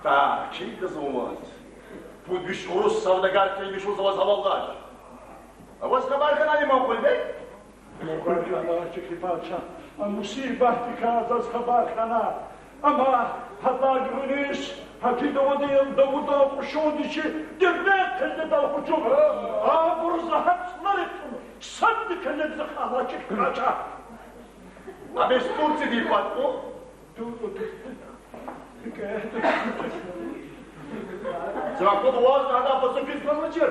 ТахкикӀ за ваз. Пуд виш урус савдагар хьайи мишуз ваз гьавалдач. А ваз хабар хьанани, Манкъулибей? Хабар хьана, чӀехи пачагь. А мусибатдикай заз хабар хьана. Амма гьадалай гуьгъуьниз Гьажи Давуд, Давудан кьушунди чи Дербент къелдедал гьужум. Абуру за гьа цлар этӀун, садни къелебиз акьахна, чӀехи пачагь. А бес Турциядин пад кьун? Зуракъуд ваз гьадан пацу пис квазвачир?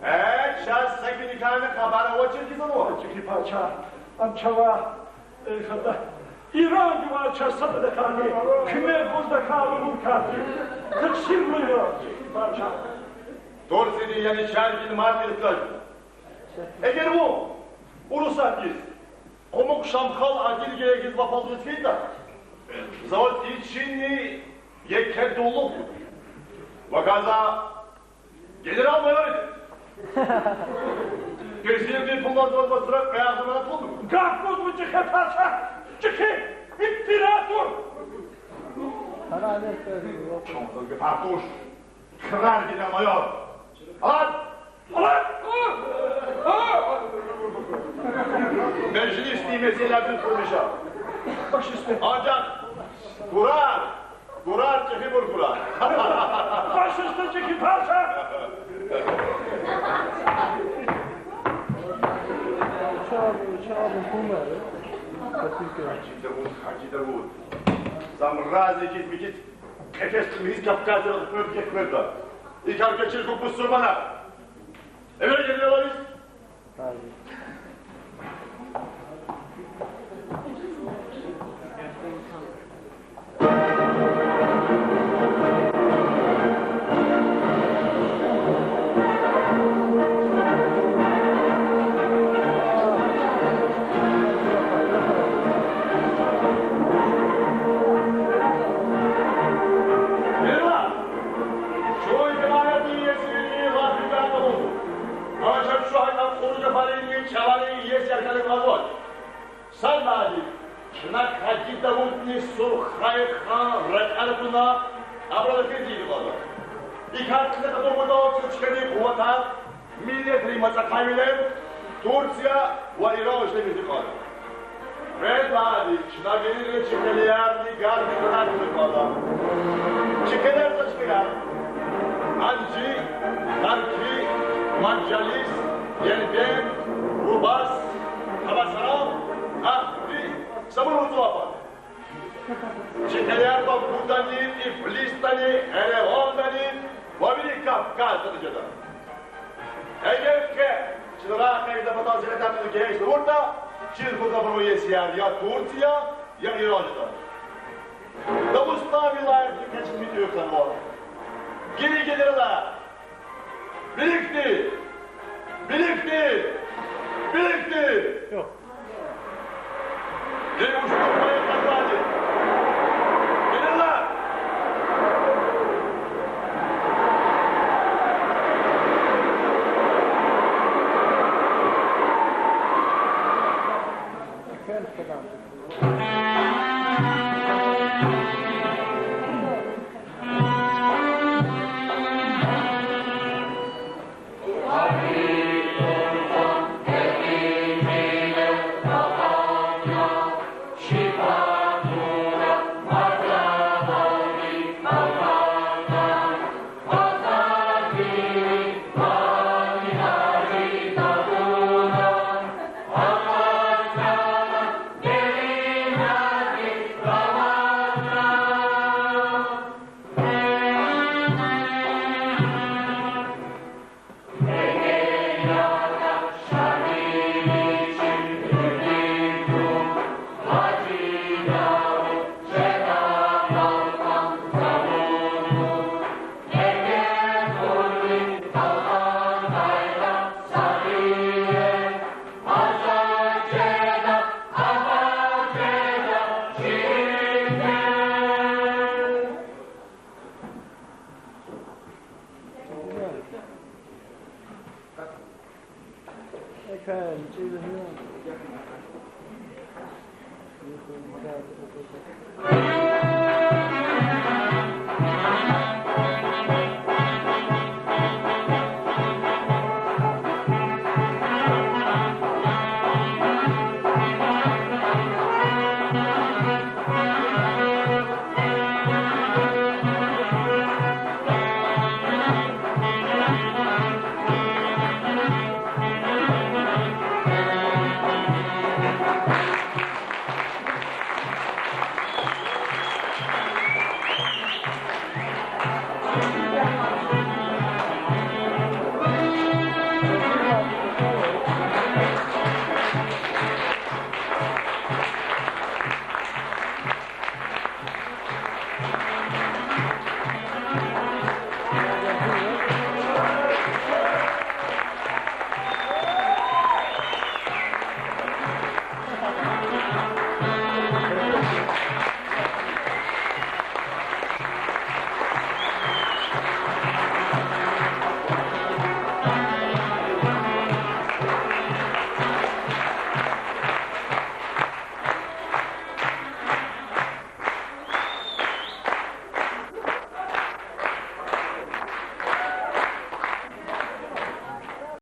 Э, чаз са кӀаникайни хабар авачир хьиз хьанва. ЧӀехи пачагь, ам чавай, э, хада, Ирандивай чаз сададакайни куьмек гуз тахьай лугьун кафи. Таксир лугьун, чӀехи пачагь. Турциядин, яни Чаркин мартдиз кӀанзава. Эгер вун урусатдиз Къумукь Шамхал Адилгейдиз лап алаз хьайитӀа, за ваз и чинни еке дуллух гуда. Вакай за генерал-майор ийида. Пенсиядин пулдалди ваз маса кьве агъзур манат гуда. Гаф гузва, чӀехи пачагь, чӀехи император. Чун за гафар туш. Крар генерал-майор. Алад! Межлисдин месэлайриз хьурай. Анжах гурар, гурар, чӀехибур гурар. Башиста, чӀехи пачагь. Гьажи Давуд, Гьажи Давуд. Замрази киз микиз къефесдиз михьиз Кавказдиз хкведа, кведа. И кар квез чир хьухь, бусурманар. Эвел генералар. Генерал! Чун гьимаятдин иесивилин лап видан кӀанзава. Анжах чун гьакӀан кьуру гафаринни чӀаларин иесияр хьана кӀанзавач. Сад лагьайди, чна Гьажи Давудни Сурхай хан ракӀар акуна, абурал эфирдиз кӀанзава. И кар кьиле къадурбурдалди чкадин къуватар, миллетрин мацӀахъайвилер Турция ва Иран ишлемишдикай. Кьвед лагьайди, чна вири чи къелеярни гарни къанатиз кӀанзава. Чи къелер са чкаяр: Анжи, Тарки, Манжалис, Дербент, Рубас, Табасаран, Ахри, Самур вацӀуз пад. Чи къелеяр Бакудани, Тбилисдани, Еревандани ва вири Кавказдани жеда. Эгер къе чна рагъ хъийидай патал зи гъетер геж тавуртӀа, чир хьухь, абурун иесияр я Турция, я Иран жеда. Дагъустан вилаятдин къе чна митӀуьгъ хьанва. Гила генералар, виликди! Виликди! Виликди! Гила уштух хьайи къарагъди! Генералар!